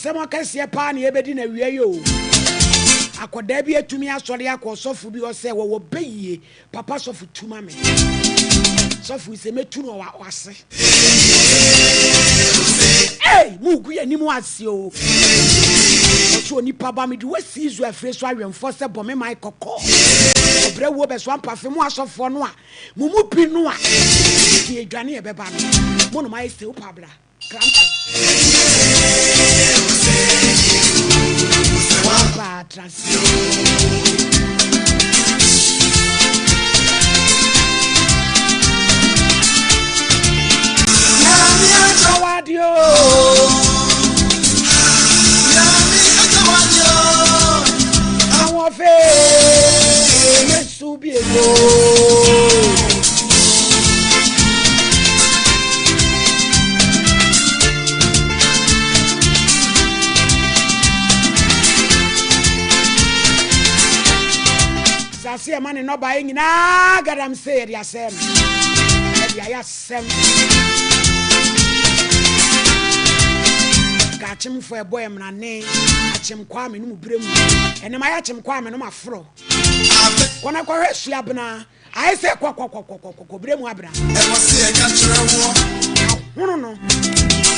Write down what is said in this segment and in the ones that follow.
Asɛm akɛseɛ paa na yɛbɛdi no awia yi o. Akwadaa bi atumi asɔre akɔ ɔsɔfo bi hɔ sɛ wɔwɔ bɛyie. Papa sɔfo tu ma me. Sɔfo yi sɛ mɛtu no wɔ ase. Ei, mugu yɛn anim ase o. Ɔsɛ onipa ba mede wasi Israel fie so awɛmfoɔ sɛ bɔ me man kɔkɔ. Ɔbrɛ wuo bɛsoa mpafe mo asɔfoɔ no a mo mu bi no a deɛ edwane ɛbɛba no mo nom ayɛ sɛ wopa abla. Asase ɛma ne nnɔbaeɛ nyinaa galamsey yɛde asɛe no yɛde ayɛ asɛm Akyemfo ɛbɔ ɛmrane akyem kwame no mu berɛ mu ɛnam ayɛ akyem kwame no maforɔ kɔnɔ kɔhwɛ suabena Ayɛ sɛ kɔkɔkɔkɔkɔkɔ berɛ mu abena. Ɛwɔ sɛ yɛka kyerɛ woɔ. Ahono no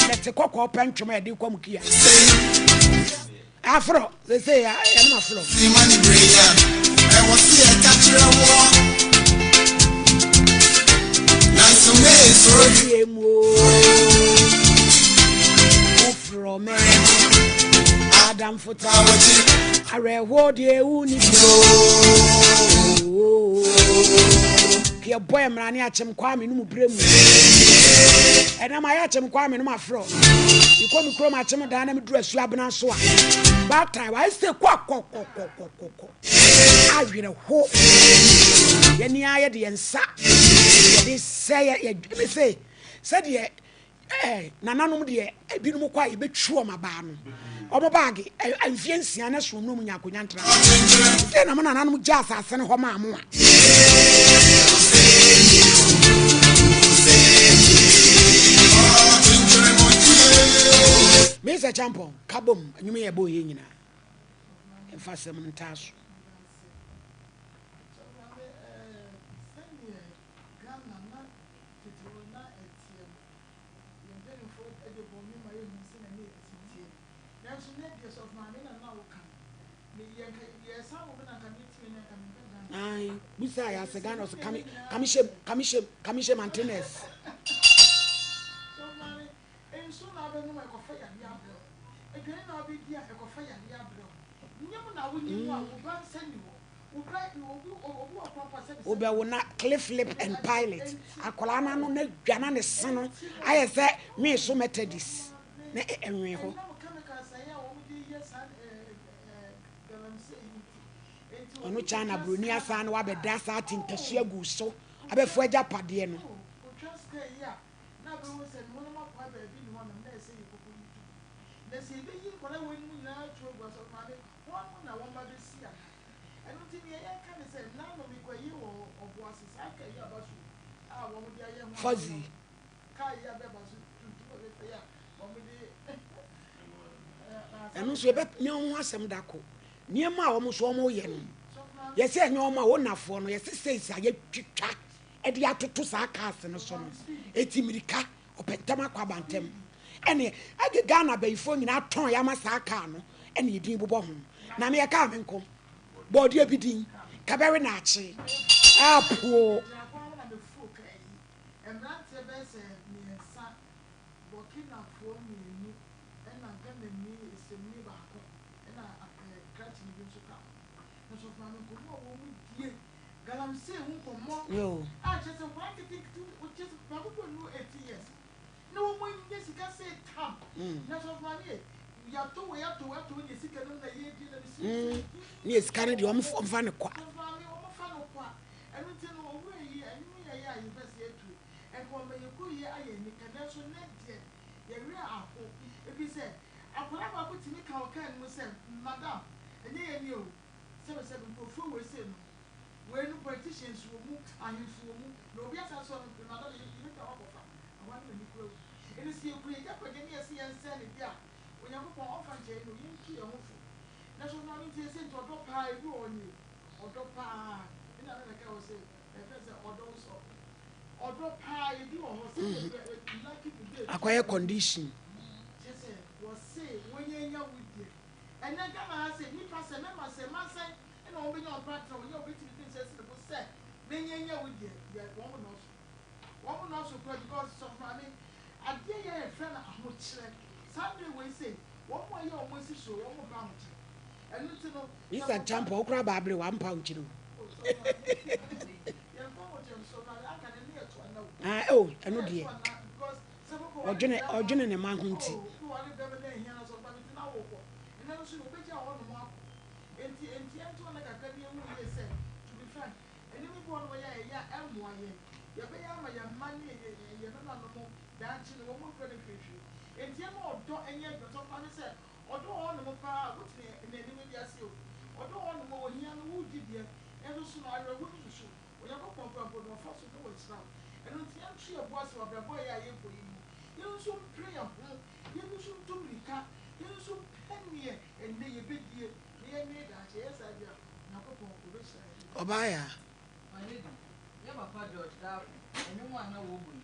na te kɔkɔɔ pɛ ntwom a yɛde kɔ mu kia. Aforɔ sese ɛnom aforɔ. Sima ne bere yi a ɛwɔ sɛ yɛka kyerɛ woɔ. Nanso mensuro. Yɛ mu o. Wofrɔ mɛ. Adamfo ta. Awerɛhoɔ deɛ wonni bi o. Yɛbɔ yɛ mmara ne akyem kwame no mu berɛ mu. Ɛnam ayɛ akyem kwame no mafrɛ. Mekɔ me kurom akyem daa na meduru asuo abena so a. Baatan wayɛ sɛ kɔkɔkɔkɔkɔkɔ. Awerɛho. Yɛne ara yɛde yɛn nsa yɛde sɛ yɛ yɛ sɛ sɛdeɛ Ɛɛ nananom deɛ ebinom kɔ a yɛbɛtwi wɔn abaa no wɔn baage mfeɛ nsia na so wɔn nya akonnwa ntra sɛ na mo nananom gya asase no hɔ maa mo a. Mesa Champon kabom nnwom yɛ bɔ yɛ nyinaa mfa asɛm no ntaa so. Tete no na ɛteɛ no, yɛn mpanimfoɔ de bɔ me ma yɛhu sɛnea na ɛsi teɛ. Nanso nnɛ deɛ, Sɔfo Maame na na woka no, me yɛ nka yɛsan wo me na nka metumi na nka mempɛ Ghana. Ae, busa yɛ asɛ Ghana ɔsɛ kame kame hyɛ kame hyɛ kame hyɛ maintenance. Sɔfo Maame, nsuo na abɛnom a ɛkɔfa yadeɛ abrɛ wo, aduane na wobɛdi a ɛkɔfa yadeɛ abrɛ wo, nyem na wonyem a wo ba nsa nni hɔ. Wobɛwo na cliff lip and pilot akwadaa no ano na dwa na ne se no ayɛ sɛ nwee so Methodist na ɛnwee hɔ. Ɔno China buroni asan na wabɛda saa te ntasu agu so abɛfo agyapadeɛ no. Ɛno nti nea yɛka ne sɛ, Nna no mekɔyi wɔ ɔbo ase, saa kaa yi aba so yi a wɔde ayɛ ho Fuzzy. no, kaa yi abɛba so tuntum fɛfɛɛfɛ yi a wɔde Ɛno nso yɛbɛnya ho asɛm da ko. Nneɛma a wɔn nso wɔyɛ no, yɛsɛ ɛnyɛ wɔn a wɔnafoɔ no, yɛsɛ seis a yɛtwitwa de atoto saa cars no so no, eti mirika, ɔpɛ ntɛm akɔ aba ntɛm. Ɛne ɛde Ghana abayifoɔ nyinaa tɔn yɛ ama saa kaa no ɛne edin bobɔ ho. Na meyɛ kaa me nko. Bɔɔdeɛ bi din. Kabɛwe na akye. Apoo. Mmeranteɛ bɛyɛ sɛ mmiɛnsa, Burkinafoɔ mmienu ɛna Ghanani esemni baako ɛna krakyeni bi nso ka ho. Na sɔfo maame nkɔmmɔ a wɔn die, galamsey ho nkɔmmɔ a kyerɛ sɛ nkwadaa nketenkete, kyerɛ sɛ baako kura nu 18 years. Na wɔn anya sika sɛ tam. Na sɔfo maame yɛ, yɛatɔ wei atɔ wei atɔ wei na sika no na yɛdie na mesi mm. Ne yɛ sika no deɛ wɔn fa no kwa. Sɔfo maame wɔn fa no kwa. Ɛno nti no owura yi ɛnwom yɛ yɛ a yɛpɛ sɛ yɛtu. Nka ɔma yɛ kuro yi ayɛ anika nanso nnɛ deɛ yɛwerɛ aho. Ɛfiri sɛ akwadaa baako tumi ka wɔ kaa no mu sɛ madam ɛnyɛ yɛn ni o sɛbesɛbe nkurɔfoɔ wei sei no wei no politicians wɔ mu ahemfo wɔ mu na obi asan sɛ ɔno madam yɛbɛtwa wakɔfa. Ɛhɔ ne m'ani kura wu. Enti sɛ yɛkura agyapadeɛ na yɛse yɛnsɛe no deɛ a, Onyankopɔn ɔmfa nkyɛ yɛn o, yɛntu yɛn ho fo. Na sɔfo maame nti ɛsɛ nti ɔdɔ paa ebi wɔ hɔ nie, ɔdɔ paa, me nana na ɛka wɔ sɛ, ɛfɛ sɛ ɔdɔ nsɔ, ɔdɔ paa ebi wɔ hɔ sɛ mm. lucky today. Akɔyɛ condition. Kyɛ sɛ wɔse wɔnyɛ wo deɛ. Ɛnɛ Ghana ha sɛ nipa sɛ mɛma sɛ mansɛn ɛna wɔn bɛnya wɔn pra tena wɔnyɛ wɔbɛtumi de nsa asi ne bo sɛ menyɛ nyɛ wo deɛ yɛ wɔn nnɔɔso. Wɔn nnɔɔso koraa because sɔfo maame adeɛ yɛ yɛfrɛ no ahokyerɛ saa bere wei sei wɔn a ɛyɛ wɔn asi so wɔn mpɛ ahokyerɛ ɛno nti no. Mr. Champon wo koraa baa bere wampa ahokyerɛ o. Oh sɔfo maame yɛmfa ahokyerɛ nso sɔfo maame anka ne ne yɛ to ana o. Ah oh ɛno Ne yɛ deɛ to ana because sɛ mokɔ ware ɔdwene bɛrima ɔdwene ne mma ho nti. oh wokɔ ware bɛrima na ahia no sɔfo maame nti na wokɔ ɛnɛ nso yɛ wobɛgya hɔ nom akɔ enti enti ɛnto ana kakra bi ehu yie sɛ to be frank Nneɛma bi wɔ hɔ nom a yɛyɛ a ɛyɛ a ɛmmoa yɛn. Yɛbɛyɛ ama yɛn mma ne yɛn nananom daakye no, wɔn mfrɛ no hwirihwiri. Enti yɛmma ɔdɔ nyɛ adwuma. Sɛ ɔfa ne sɛ ɔdɔ wɔ hɔnom paa a, wotene n'anim wiase o. Ɔdɔ wɔ hɔnom, ohia no, wogye deɛ, nanso so no awerɛhoɔ no susu. Onyankopɔn koraa mpo no, ɔfa so na wahyira wo. Ɛno nti yɛnto yɛn bo ase wɔ abrabɔ a ɛyɛ a yɛrekɔ yi mu. Yɛn nso mpere yɛn ho, yɛn nso ntu mmirika, yɛn nso mpɛ neɛ ɛnnɛ yɛbɛdie na yɛnwene daakye. Ɛyɛ saa deɛ a, Onyankopɔn ɔbɛhyira yɛn. Ɔbaa yaa. My lady, yɛ papa George Darko ɛnwom a na wɔbɔ yi,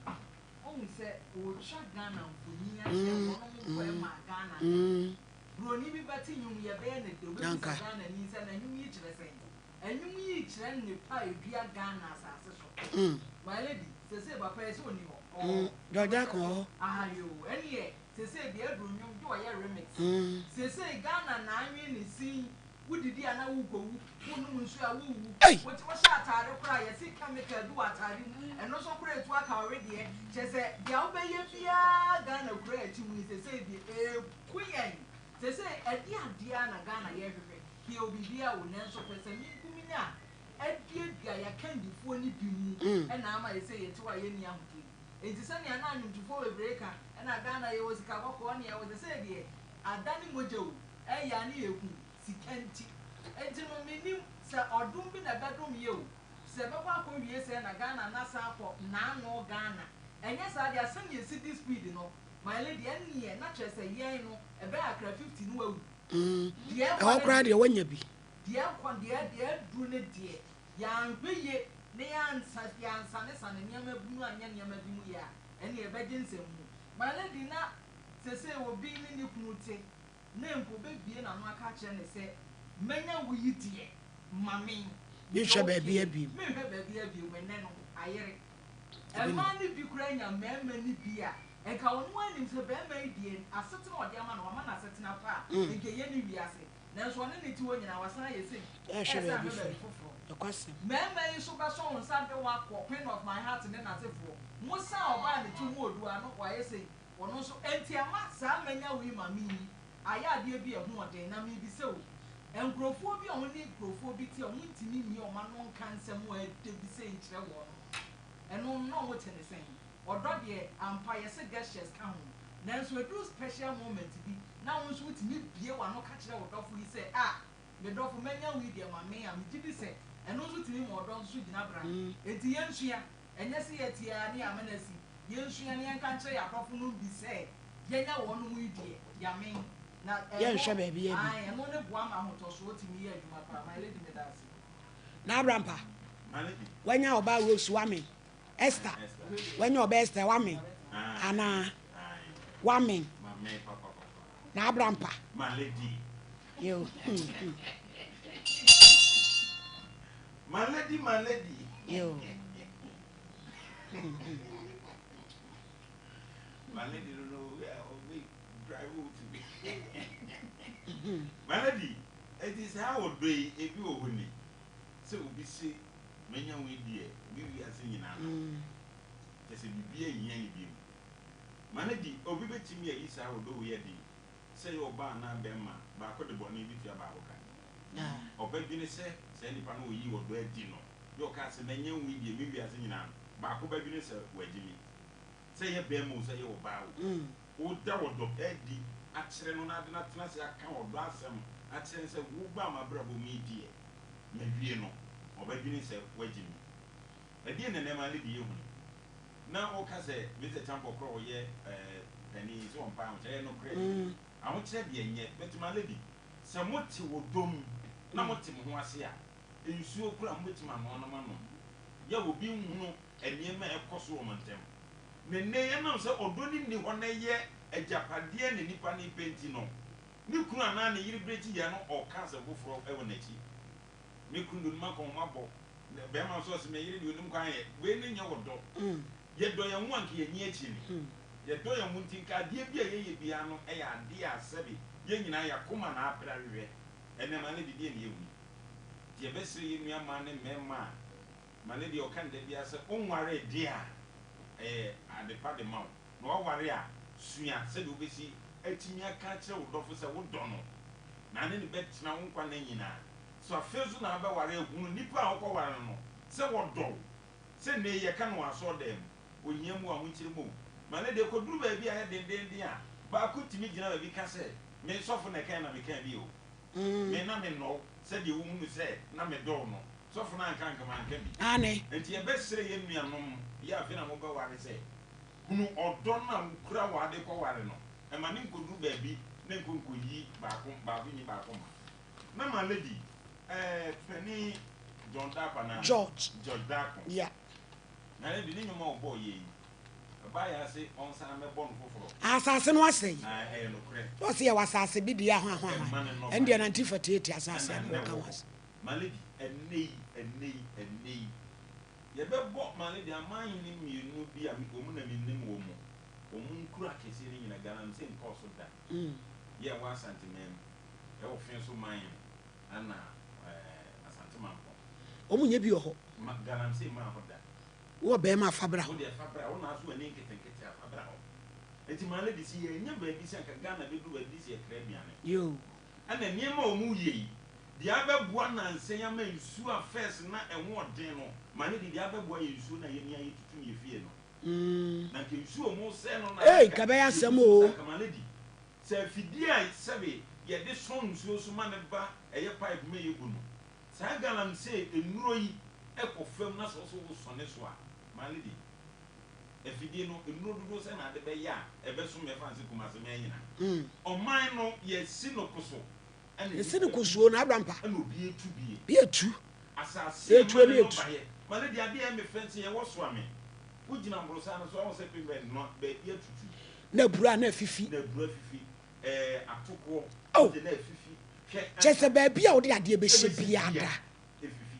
wohu sɛ ɔretwa Ghana mfonyin akyerɛ wɔnom mpo ɛmaa Ghana nnɛ. Broni bi bɛte nnwom yi ɛbɛyɛ no dɛ, ɔbɛbisa Ghanani sɛ na nnwom yi kyerɛ sɛn? Ɛnwom yi rekyerɛ nnepa a ɛdua Ghana asase so. My lady, sesei papa yi sɛ ɔnni hɔ? Ɔwɔ hɔ. George Darko wɔ hɔ. Aha yoo, ɛneɛ sesei deɛ aduru nnwom gye ɔyɛ remix. Sesei Ghana na anwene ne sin Wodidi a na worekɔwu, wonom nsu a worewu, wote wohyɛ ataade koraa a yɛse chemical bi wɔ ataade mu, ɛno nso koraa etu aka wo wedeɛ, kyerɛ sɛ deɛ wobɛyɛ biara Ghana kuro a ɛte mu yi sesei deɛ ɛreku yɛn, sesei ɛde adeɛ ara na Ghana yɛrehwehwɛ, hwɛ o biribiara o nanso pɛsɛmenkominya a aduadua yɛn akandifoɔ no bi mu na ama sesei yɛte hɔ a yɛnni ahotɔ yi, enti sɛnea na anwomtofoɔ bebree ka, ɛna Ghana yɛwɔ sika kɔkɔɔ ne yɛwɔ sesei deɛ adane mogya o. Ɛyɛ a ne yɛ hu sika nti. Nti no mennim sɛ ɔdom bi na ɛbɛdom yɛ o, sɛ ɛbɛkɔ akɔ wie sɛɛ na Ghana no asan akɔ naano Ghana. Ɛnyɛ saa deɛ a sɛnea ɛsi di speed no my lady ɛnneɛ na kyerɛ sɛ yɛn no ɛbɛyɛ akra 50 no wawu. Deɛ ɛkɔ Ɛhɔ no koraa deɛ deɛ wanya bi. Deɛ ɛkɔ deɛ deɛ aduru no deɛ yɛanhwɛ yie na yɛansa yɛansanesane nneɛma bunu anyɛ nneɛma bi mu yie a ɛnneɛ ɛbɛgye nsɛmhunu. My lady na sesei obi ne ne kunu te na mpo obebue n'ano aka akyerɛ no sɛ, Manya wo yi deɛ, ma me. Meyɛ Menhwɛ baabiara okay. bio. Menhwɛ baabiara bio. Ɛnnɛ no, ayere. Ebi Mmaa ni. no bi koraa nya mmarima no bi a, nka ɔno ara nim sɛ barima yi deɛ, asetena a ɔde ama no, wama no asetena pa a, nka ɛyɛ ne wiase. Nanso ɔne no te hɔ nyinaa, wasan ayɛ sei, Ɛrehwɛ ɛresan baabi ahwɛ baabi firi. foforɔ. Nokwasɛm. Mmarima yi nso bɛsɔ wo nsa de wo akɔ Queen of my heart ne n'asefoɔ. Mosan ɔbaa ne to mu odu ano, wayɛ sei. Ɔno nso, enti ama saa manya wei ma me yi ayɛ adeɛ bi a ɛho ɔden. Na merebisa o, nkurofoɔ bi a wɔne nkurofoɔ bi te a wɔntumi mmue wɔn ano nka nsɛm a ɛdɛ bi sei nkyerɛ wɔn no, ɛno no na wɔte no sɛn? Ɔdɔ deɛ, ampa yɛse gestures ka ho, nanso ɛduru special moment bi na wo nso wotumi bue w'ano ka kyerɛ wo dɔfo yi sɛ, ah, me dɔfo manya wo yi deɛ ma me a, megye di sɛ ɛno nso tumi ma ɔdɔ nso gyina bra. Enti yɛnsua. Ɛnyɛ sɛ yɛte ara ne yɛamene asi. Yɛnsua na yɛnka nkyerɛ yɛn adɔfonom bi sɛ yɛanya wɔnom yi deɛ, yɛamen. Na ɛno, Yɛnhwɛ baabi abi. ae, ɛno ne boa ma ahotɔsoɔ tumi yɛ adwuma paa. My lady, meda ase. Na Abrampa, My lady. wanya ɔbaa Rose wamen. Esther, Esther. wanya ɔbaa Esther wamen. Ae. Anaa Ae. wamen. Mamen papapapa. Na Abrampa. My lady. Yo. My lady, my lady. Yo. My lady no no ɔbɛ drive wo to bi. My lady, eti saa ɔdɔ yi ebi wɔ hɔ ni sɛ obi se manya wo yi deɛ me wiase nyinaa no kyɛ sɛ biribi ahia ne bi mu. My lady, obi bɛtumi ayi saa ɔdɔ wei adi sɛ ɛyɛ ɔbaa anaa bɛrima baako de bɔne bi tua baako ka. Ɔbɛdwene sɛ saa nipa no a ɔyii ɔdɔ adi no, deɛ ɔkaa sɛ manya wo yi deɛ me wiase nyinaa no, baako bɛdwene sɛ wagye me. Sɛ ɛyɛ barima o, sɛ ɛyɛ ɔbaa o, woda ɔdɔ pa adi akyerɛ no na ade no atena ase aka ɔdɔ asɛm akyerɛ no sɛ wobaa m'abrabɔ mu yi deɛ, mawie no, ɔbɛdwene sɛ wagye me. Ɛdeɛn na nneɛma no de yɛ hunu? Na woka sɛ Mister Champɔ korɔ a ɔyɛ panin yi sɛ ɔmpa ahokyerɛ, ɛyɛ nokorɛ. Ahokyerɛ deɛ nyɛ, but my lady, sɛ mote ɔdɔ mu na mote mo ho ase a, nsuo koraa mobɛtumi anoa na moanom. Yɛ a obi nhunu nneɛma a ɛkɔ so wɔ mo ntam. Na nnɛ yi ɛnam sɛ ɔdɔ no nni hɔ na ɛyɛ agyapadeɛ na nipa no repɛ nti no, ne kunu anaa ne yere berɛ akyi yɛ no ɔreka asɛm foforɔ wɔ n'akyi. Me kunu de onim akɔnhoma bɔ, na barima nso ɔse me yere deɛ onim kwan yɛ. Wei no nyɛ ɔdɔ. Yɛdɔ yɛn ho a nka yɛnni akyi ni. Yɛdɔ yɛn ho nti nka adeɛ bi a yɛyɛ biara no yɛ adeɛ a sɛbe yɛn nyinaa yɛn akoma na apere ahwehwɛ. Ɛnnɛ ma lady deɛ na yɛhu yi. Nti yɛbɛsrɛ yɛn nua mmaa ne mmarima a ma lady ɔka no da biara sɛ wonwaree deɛ a ɛyɛ adepa de ma wo. Na waware a sua sɛdeɛ wobɛsi atumi aka akyerɛ wo dɔfo sɛ wodɔ no na ne no bɛtena wo nkwa nna nyinaa. So afei nso na wabɛware ahunu nipa a wokɔware no no sɛ wɔdɔ wo. Sɛ nnɛ yi yɛka no wɔ asɔredan mu, ohia mu o, ahokyere mu o, ma no deɛ ɛkɔduru baabi a ɛyɛ dendeenden a, baako tumi gyina baabi ka sɛ, Me sɔfo na ɛkae na mekaa bi o. Me na mennɔ wo sɛdeɛ wohunu sɛ na medɔ wo no. Sɔfo no anka anka manka bi. Enti yɛbɛsrɛ yɛn nuanom, yɛ afei na mobɛware sɛ, hunu ɔdɔ no a wokura wɔ ade kɔware no, mma no nkɔduru baabi na nkɔ nkɔyi baako, baako nyi baako mma. Na ma lady eh, panin John Darko anaa? George. George Darko. Yeah. Na lady ne nnwom a ɔbɔɔ yɛ yi, ɛbaa yɛ ase ɔnsan mmɛbɔ no foforɔ. Asase no asɛe. Ah, ɛyɛ nokorɛ. Ɔse yɛwɔ asase bi deɛ ahwa ahwa ahwa. Ɛmma ne nnɔbaeɛ. Ɛndeɛ 1948 asase Ɛna no nnɛ wɔka wɔ ho hɔ. asɛm. Ma lady, ɛnnɛ yi, ɛnnɛ yi, ɛnnɛ yi, yɛbɛbɔ ma lady amanhene mmienu bi a wɔn na mennim wɔn mu, wɔn nkuro akɛseɛ no nyina, galamsey nkɔɔ so da. Yɛ ɛwɔ Asanteman mu. Ɛwɔ fe so man ɛna ɛɛ Asante Mampɔn. Ɔmo nyɛ bi wɔ hɔ. Ma galamsey maa hɔ da. Wowɔ bɛɛma a fa bra hɔ. Wo deɛ fa bra, wo naa so w'ani nketenkete a fa bra hɔ. Nti my lady sɛ yɛanya baabi sɛ anka Ghana bɛduru baabi sɛ yɛkra aduane. Yoo. Ɛna nneɛma a ɔmo yɛ yi, deɛ abɛboa nansa yi ama nsuo a first na ɛho ɔden no, my lady deɛ abɛboa yɛ nsuo no a yɛn ani ayɛ tutu no yɛ fie no. Na anka nsuo a ɔmo sɛe no na Ei anka nka ɛbɛyɛ asɛm yɛgu so oo. sɛ anka my lady Sɛ afidie a sɛbe yɛde sɔn nsuo so ma no ba ɛyɛ pipe mu a yɛbu no, saa galamsey nnuro yi kɔ fam na sɛ wo nso wosɔne so a, my lady, afidie no nnuro dodoɔ sɛn na ade bɛyɛ a ɛbɛso mɛfa no sɛ Kumasi man nyinaa? Ɔman no yɛasi no koso ɛna Yɛsi no nnipa bi kosuo na abra mpa. ɛna obi retu bie. Bi etu. Asase Etu mma ne ne etu. nnɔbaeɛ. My lady, adeɛ a ɛyɛ me fɛ nso yɛwɔ Soame. Wogyina aborosan no so a, wohu sɛ pavement no baabi atutu. Na abura a na afifi. Na abura afifi. Ɛɛ atokoɔ. Oh. Na afifi. Hwɛ. Kyerɛ sɛ baabi a wode adeɛ bɛhyɛ biara da. Efifi.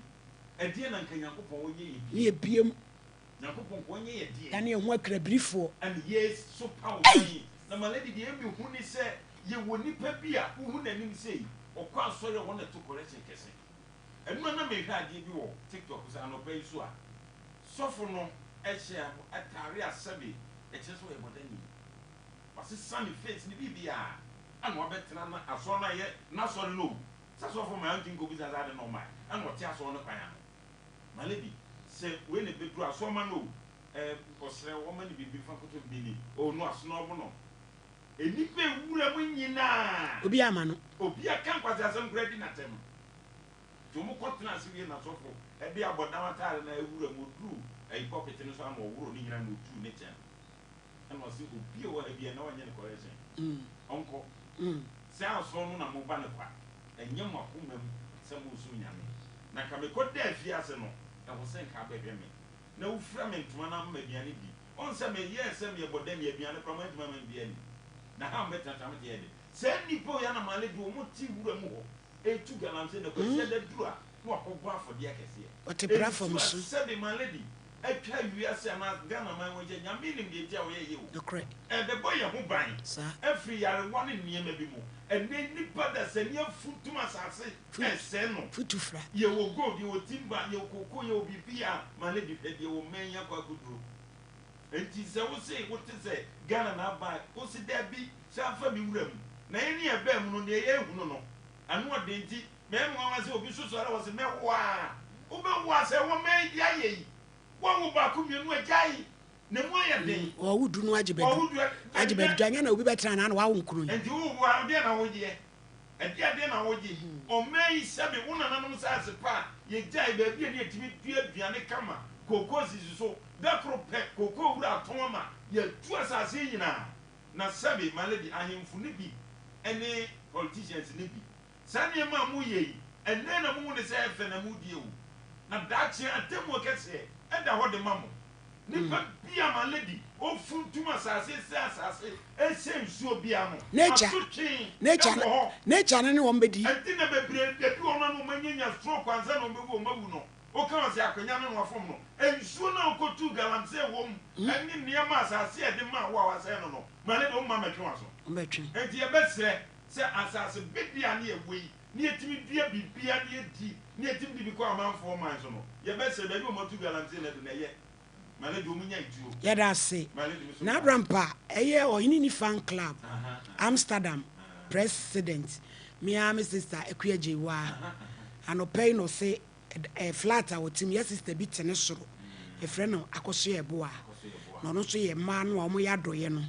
Ɛdeɛ na nka Nyankopɔn ɔnyɛ yɛ biem. Ne yɛ biem. Nyankopɔn nka ɔnyɛ yɛ deɛ. Yɛne yɛn ho akrabirifoɔ. Ɛne yɛ so pa wo man yi. Na my lady deɛ ɛmi hu ne sɛ yɛ wɔ nipa bi a wo hu n'anim sei ɔkɔ asɔre a hɔ na ɛto correction kɛse. Ɛno a na mehwɛ adeɛ bi wɔ tiktok sɛ anɔpa yi so a sɔfo no hyɛ ataare a sɛbe ɛkyerɛ sɛ ɔyɛ bɔdani. Wasesa ne face ne biribiara ɛna wabɛtena na asɔre no ayɛ n'asɔre no o. Sɛ sɔfo ma ɔntumi nkɔbisa sɛ adɛn na ɔmmae ɛna ɔte asɔre no kwan ano. My lady, sɛ wei na ɛbɛduru asɔrema no o, ɛɛ ɔsrɛ wɔma no biribi mfa nkɔtɔ biribi nni o no asnɔbo no. Nnipa ewura mu nyinaa. Obiara ama no. Obiara ka nkwaseasɛm koraa di n'atɛm. Nti wɔn kɔ tena ase wie na sɔfo de abɔdam ataare no awura mu oduru ayi pulpit no so ana ɔworo ne nyina na otuu ne kyɛ no ɛna ɔse obi a ɔwɔ ha biara na ɔnyɛ no correction ɔnkɔ sɛ asɔr no na mo ba no kwa ɛnyɛ mo akoma mu sɛ mo resom Nyame na nka mekɔ da afiase no ɛwɔ sɛ nka abɛhwɛ me na wofira me ntoma na ama aduane di ɔn sɛ meyɛɛ sɛ meyɛ bɔdam yi aduane koraa moantumi ama me bi anni na ha mobɛtenatena mete yɛ de saa nnipa wei ana maale de wɔn te wura mu hɔ Etu galamsey na Kwasiada duru a na wakɔbɔ afɔdeɛ akɛseɛ. Ɔte pra fam Nsuo a so. sɛbe my lady atwa wiase anaa Ghana man ho ahyia Nyame nim deɛ nti a ɔyɛ yɛ o. Nokorɛ. Ɛbɛbɔ yɛn ho ban Saa. afiri yarewa ne nneɛma bi mu. Ɛnnɛ nnipa dasani afuntum asase ɛresɛe no. Futu fra. Yɛwɔ gold, yɛwɔ timber, yɛwɔ cocoa, yɛwɔ biribiara. My lady hwɛ deɛ ɔman yi akɔ akɔduro. Enti sɛ wo se wote sɛ Ghana na aba a, wo se dabi, san fa me wura mu. Na yɛn ne yɛbaa mu no, deɛ yɛrehunu no, ano ɔden nti, mɛyɛ me nwanwa sɛ obi nso sɔre a ɔse mɛwo a. Wobɛwo a sɛ wɔma yi de ayɛ yi, woawo baako mmienu a gyae, na mu ayɛ den. Wɔwo du no agye bɛdu. Wɔwo du a, Agye bɛdu ɛnnɛ. Anyɛ na obi bɛtena na na wawo nkono yi. Enti wowo a, deɛn na wogyeɛ? Ɛdeɛn adeɛ na wogye? Ɔman yi sɛbe wo nananom nsaase pa a yɛgyae, baabi a ne yɛtumi dua aduane kama, kookoo sisi so, da koro pɛ kookoo wura atɔn ama yɛatu asase yi nyinaa. Na sɛbe, my lady, ahemfo no bi. ne politicians no bi. Saa nneɛma a moyɛ yi, ɛnnɛ na mohu no sɛ ɛyɛ fɛ na modi awu, na daakye atemmuo kɛseɛ da hɔ de ma mo. Nipa bi a my lady ofuntum asase sɛ asase ɛhyɛ nsuo bia no, Nature, asotwe nature, wɔ hɔ. nature no ne wɔn bɛdi. Ɛnti na bebree ebi wɔ hɔ no a na wɔn anya nya stroke ansa na wɔn bɛwu wɔn awu no. Woka wɔn sɛ akonya no na wafom no. Nsuo no a wokɔtuu galamsey wɔ mu ne nneɛma asase a ɛde maa wo a wasɛe no no, my lady womma mmɛtwe w'aso. Wɔbɛtwe. Enti yɛbɛsrɛ sɛ asase bedeɛ a ne yɛwɔ yi ne yɛtumi dua biribiara ne yɛdi ne yɛtumi de bi kɔ amanfoɔ man so no, yɛbɛsrɛ baabi a wɔatu galamsey no adu no ɛyɛ ma lady wɔn nya tuo. Yɛda ase. Ma lady me so Na mpa. Abrampa ɛyɛ Ɔhene Ni Fan Club Amsterdam President, me ara me sister Akua Gyeiwaa. Anɔpa yi na ɔse ɛɛ flat a ɔte mu, yɛ sister bi te ne soro, yɛfrɛ no Akosua Yeboah, na ɔno nso yɛ mmaa no a wɔyɛ adɔeɛ no,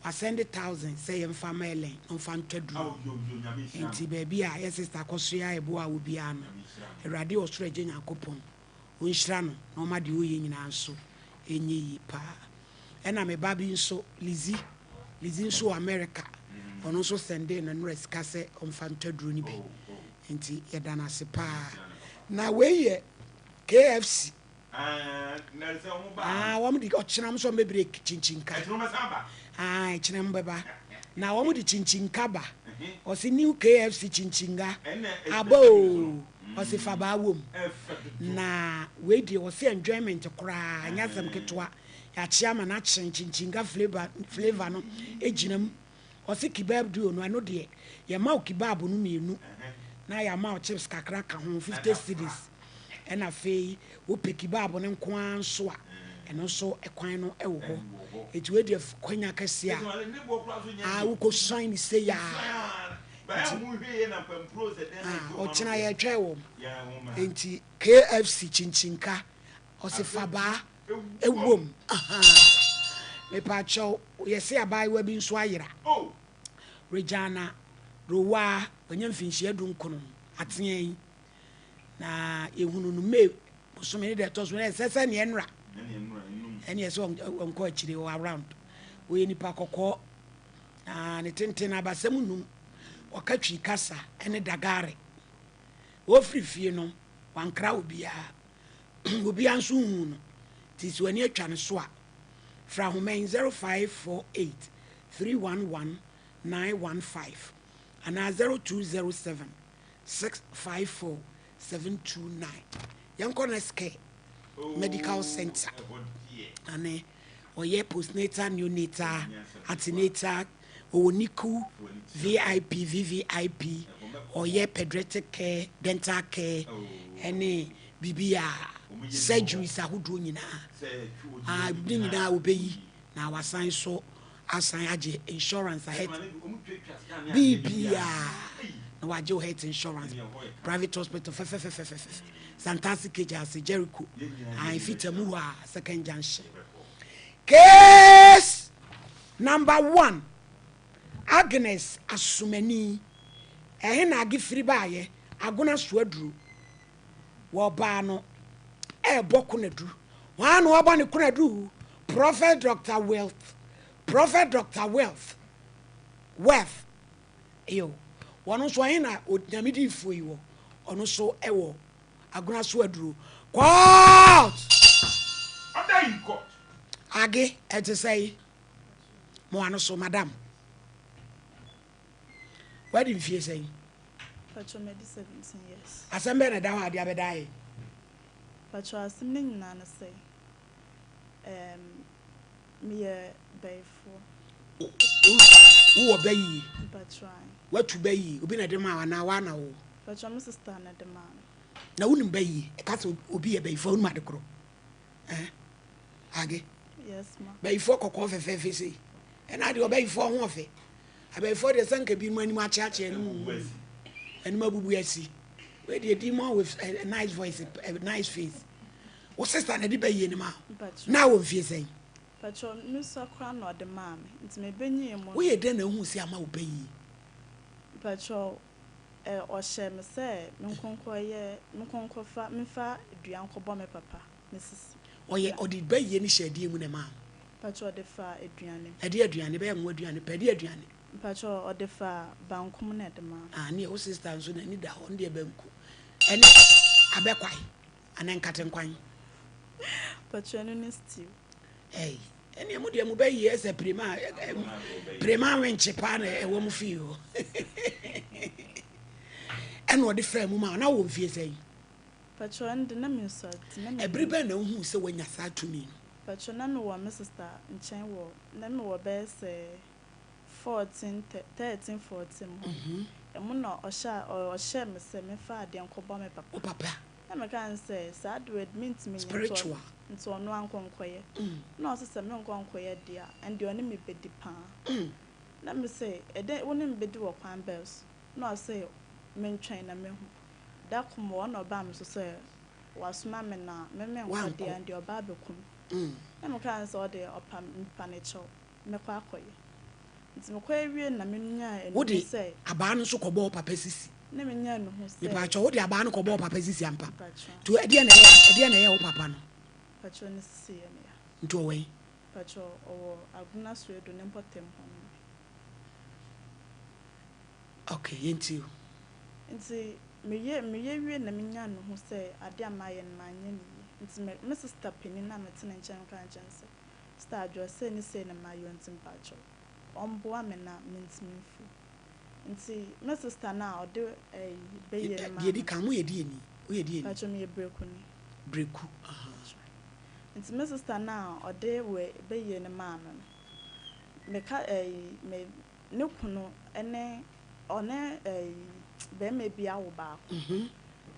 wasɛnde thousands sɛ yɛmfa mma Ellen na ɔmfa ntɔ aduro. Nti baabi a yɛ sister Akosua Yeboah wɔ biara no, Awurade Ɔsoro Agya Nyankopɔn ɔnhyira no na ɔma deɛ ɔyɛ nyinaa nso ɛnyɛ yie paa. Ɛna me ba bi nso, Lizzie, Lizzie nso wɔ America, ɔno nso sɛndee no nnora sika sɛ ɔmfa ntɔ aduro no bi. Nti yɛda no ase paa. Na wei yɛ KFC. Ah, wɔn de ɔkyena wɔn nso wɔn bɛbrɛ kyinkyinka. Ah, ɛkyena wɔn bɛba. Na wɔn de kyinkyinkã ba. Ɔsi new KFC kyinkyinkã aba oo. Ɔsi fabaa wom. Na wei deɛ ɔsi enjoyment koraa, ɛnyɛ asɛm ketewa. Yɛakye ama no akyen kyinkyinkã flavour flavour no gyina mu. Ɔse kebab duo no ɛno deɛ yɛma wo kebab no mienu na yɛama wo chips kakra ka ho 50 cedis ɛna afei wopɛ kebab no nko ara nso a ɛno nso kwan no wɔ hɔ eti wei deɛ kwanya kɛseɛ a a wokɔ suan ne sei a nti ɔkyena yɛtwɛn wɔn nti KFC kyinkyinkã ɔse fabaa Ɛwom, ahaa. Mepakyɛw, yɛse abaayewa bi nso ayera. Regina Rowaa, wanya mfinhyia dunkono, ateaa yi. Na yɛhunu no May bosome ne deɛ ɛtɔ so, ɛsɛ sɛ neɛ nnora. Ɛne ɛsɛ ɔnkɔ akyire, ɔwɔ around. Ɔyɛ nipa kɔkɔɔ, na ne tenten abasɛm num. Ɔka Twi kasa ne Dagare. Ɔfiri fie no, wankra obiara. Obiara nso nhuu no. Nti sɛ w'ani atwa ne so a, frɛ ahoma yi 0548 311 915 anaa 0207 654 729. Yɛnkɔ Nurse Care Medical Center. Ane ɔyɛ postnatal, neonatal, antenatal, ɔwɔ NICU, VIP, VVIP, ɔyɛ pediatric care, dental care, ɛne biribi a surgeries ahodoɔ nyinaa a ne nyinaa wɔbɛyi na wasan so asan agye insurance a health biribiara na wagye wo health insurance private hospital fɛfɛfɛfɛfɛ Santase Kegya ase Jericho a fita mu hɔ a second junction case number one Agnes Asomani ɛhe na age firi baayɛ Agona Soaduro Wɔbaa no ɛrebɔ konadu. Hwan na ɔbɔ ne konadu? Prophet Doctor Wealth. Prophet Doctor Wealth. Wealth. Eyo. Wɔn nso ɛhe na Onyame diifoɔ yi wɔ? Ɔno nso ɛwɔ Agona so aduro. Court! Order in court. Age, ɛte sɛn? Mo ano so, madam. Wadi mfie sɛn? Pacho madi 17 years. Asɛm bɛn na ɛda hɔ a ade abɛda ayɛ? Pacho asɛm no nyinaa ne sɛ ɛɛm meyɛ bayifoɔ. Wowɔ ba yie? Mpacho ae. Watu ba yie? Obi na ɛde maa wo anaa woa na wowɔ? Pacho me sister na ɛde maa me. Na wonim ba yie? Ɛka sɛ obi yɛ bayifoɔ a wonim ade korɔ? Ɛɛ Age? Yes ma. Bayifoɔ kɔkɔɔ fɛfɛɛfɛ sei. Ɛna adeɛ ɔbayifoɔ ho ɔfɛ. Abayifoɔ deɛ sɛ nka binom anim akyeakyea anim wuwu anim abubu asi. Wei deɛ demon with a nice voice a nice face. Wo sister na de bayie no ma wo. Na wɔ mfie sɛn? Pacho me sua koraa na ɔde maa me nti me bɛ nyii mu no. Woyɛ dɛn na wohuu sɛ ama wo bayie? Pacho eh ɔhyɛɛ me sɛ me nko nkɔ yɛ me nko nkɔ fa me nfa dua nkɔ bɔ me papa ne sisi. Ɔyɛ ɔde bayie no hyɛɛ deɛ mu na ɛmaa wo? Pacho ɔde faa aduane mu. Ɛdeɛ aduane? Ɛbɛyɛ ngo aduane pɛ ɛdeɛ aduane? Mpakyɛw ɔde fa banku mu na ɛde maa me. Ah neɛ wo sister nso n'ani da hɔ, ɔno deɛ banku ɛne abɛkwae anaa nkatenkwan. Mpakyɛw ɛno ne stew. Ɛy ɛneɛ mo deɛ mo bɛ yie sɛ prema prema wenkye paa na ɛwɔ mo fie hɔ. Ɛna ɔde faa mu maa wo, na wowɔ mfie sɛn? Mpakyɛw ɛno de na mensua nti na Ɛbere bɛn na wohuu sɛ woanya saa tumi no? Mpakyɛw na mewɔ me sister nkyɛn wɔ na mewɔ bɛyɛ sɛ 14 13 14 mu hɔ. Ɛmu na ɔhyɛ ɔhyɛɛ me sɛ memfa adeɛ nkɔbɔ me papa. Wo papa? Na meka no sɛ saa ade wei de mentumi nyɛ Spiritual. nti ɔno ara nkɔ nkɔyɛ. Na ɔse sɛ menkɔ nkɔyɛ deɛ a ɛndeɛ ɔne me bɛdi paa. Na mese ɛdɛn wo ne me bɛdi wɔ kwan bɛn so? Na ɔse mentwɛn na mɛhu. Da ko mu ɔna ɔbaa me so sɛ wasoma me na me menkɔ deɛ Woankɔ. ɛndeɛ ɔba abɛku me. Na meka no sɛ ɔdeɛ ɔpa mepa no kyɛw mɛkɔ akɔyɛ. Nti mekɔyɛ wie na menyaa anuhu Wode sɛ. abaa no nso kɔbɔɔ wo papa sisi? Na menyaa anuhu sɛ. Mepaakyɛw, wode abaa no kɔbɔɔ wo papa sisi ampa? Mpakyɛw. Nti ɛdeɛn na ɛyɛ, ɛdeɛn na ɛyɛɛ wo papa no? Mpakyɛw ne sisi yɛ me ya. Nti ɔwɔ he? Mpakyɛw ɔwɔ Agona Suedo ne mpɔtam hɔ nom. Ok, yɛntie o. Nti meyɛ meyɛ wie na menyaa me ho sɛ adeɛ a mayɛ no manyɛ no yie. Nti me me sister panin a mete ne nkyɛn no kaa kyerɛ no sɛ, Sister Adwoa sei ne sei na mayɛ o nti mpakyɛw ɔmboa me na mentumi mfiri. Nti me sister no a ɔde ɛyi bayie no maa Deɛ me ɛdi no. kan, moyɛ deɛni? Woyɛ deɛni? Mpakyɛw meyɛ Brekuni. Breku, ahaa. Mpakyɛw. Nti me sister no a ɔde wei bayie no maa me no, meka ɛyi me ne kunu ne ɔne ɛyi barima bi awo baako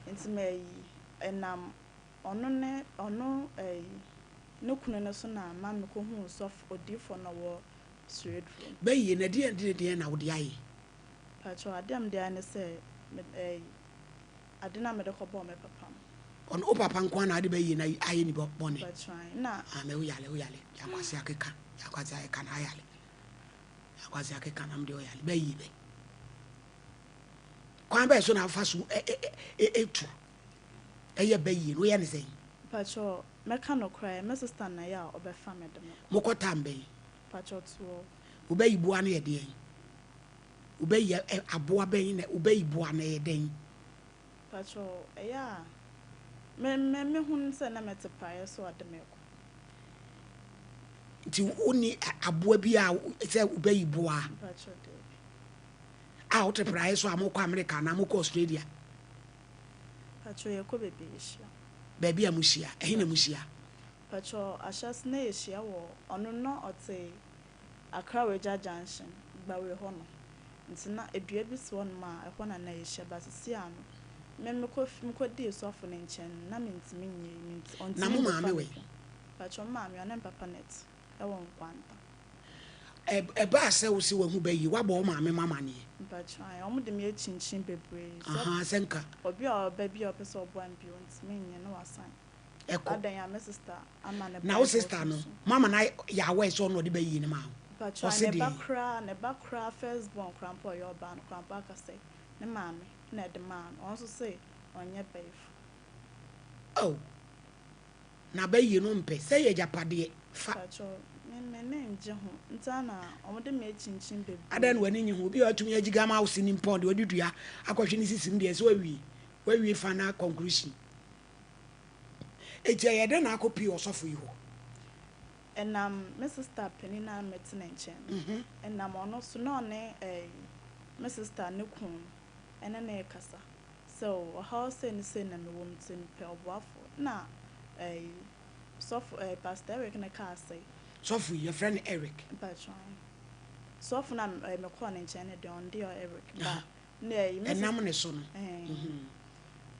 nti me ɛyi ɛnam ɔno ne ɔno ɛyi ne kunu no so na ma me kɔ huu sɔfo odiifoɔ no ɔwɔ Suaduro no. Bɛyie na ɛdeɛn ne deɛn na wode ayɛ? Pakyɛw adeɛ a mede ayɛ ne sɛ me ɛyi ade no a mede kɔ bɔɔ me papa no. Ɔno wo papa nko ara na wode bɛyie no ayɛ ne bɔne? Pakyɛw ae na. Ah mɛ wo yale wo yale yakwasi akeka yakwasi ayeka na ayale. Akwasi akeka nam deɛ ɔyale bɛ yi bɛ. Kwan bɛɛ so na afa so etu ɛyɛ bɛ yie no woyɛ ne sɛn? Mpakyɛw mɛka nokorɛ me sister na ɛyɛ a ɔbɛfa me de me kɔ. Mokɔ tam bɛn? Mpakyɛw toɔ. Wo bɛ yi boa no yɛ deɛn? Wo bɛ yi aboa bɛn na wo bɛ yi boa no ɛyɛ dɛn? Mpakyɛw ɛyɛ a me me me hunu sɛ na mɛte praeɛ so ɔde me kɔ. Nti wonni aboa bi a sɛ wobɛyi boa? Mpakyɛw daabi. A wote praeɛ so a mokɔ America anaa mokɔ Australia? Mpakyɛw yɛkɔ baabi a yɛhyia. Baabi a mohyia, ɛhe na mohyia? Mpakyɛw ahyɛse na yɛhyia wɔ ɔno na ɔte Accra Wagya Junction, Gbawe hɔ no. Nti na dua bi si hɔnom a ɛhɔ na na yɛhyia but sisi ano me mekɔ fi mekɔdii sɔfo no nkyɛn no na mentumi nyɛ yi ment Na ɔntumi mo mbɛfa maame me wɛ? bio. Mpakyɛw me maame ɔne me papa na ɛte ɛwɔ Nkwanta. Ɛ ɛbaa sɛ wo se wahu bɛ yie woabɔ wo maame mo amaneɛ? Mpakyɛw ae ɔmo de me akyinkyin bebree sɛ Ahaa sɛ nka. obi a ɔba bi a ɔpɛ sɛ ɔboa me bi ɔntumi nyɛ na wasan. Ɛkɔ. Adɛn a me sister ama ne Na wo Bible sister no so. moama no ayɛ aware sɛ ɔno na ɔde bɛ yie no maa wo? Mpakyɛw Ɔse ne ba deɛn? koraa ne ba koraa first born koraa mpo a ɔyɛ ɔbaa no koraa mpo aka sɛ ne maame na ɛde maa no ɔno nso se ɔnyɛ bayifo. Oh na bɛyie no mpɛ sɛ yɛ agyapadeɛ fa. Mpakyɛw me m'ani ngye ho nti a na ɔmo de me akyinkyin Adɛn na bebree. w'ani nnye ho? Obi a watumi agyigya ama wo se nimpɔn deɛ ɔde dua akɔhwe ne sisi mu deɛ sɛ wawie wawie final conclusion. Enti ɛyɛ dɛn na akɔ pie ɔsɔfo yi hɔ? Ɛnam me sister panin a mete ne nkyɛn no, ɛnam ɔno so na ɔne ɛɛ me sister ne kunu no ɛne no rekasa sɛ o ɔhaw sei ne sei na mewɔ mu nti mepɛ ɔboafoɔ. Ɛna ɛɛ sɔfo ɛɛ Pastor Eric no kaa sɛ. Sɔfo yi yɛfrɛ no Eric? Mpakyɛw ae. Sɔfo no a mekɔɔ ne nkyɛn no deɛ ɔno deɛ ɔyɛ Eric but na ɛyi me Ɛnam ne so no. Ɛɛ.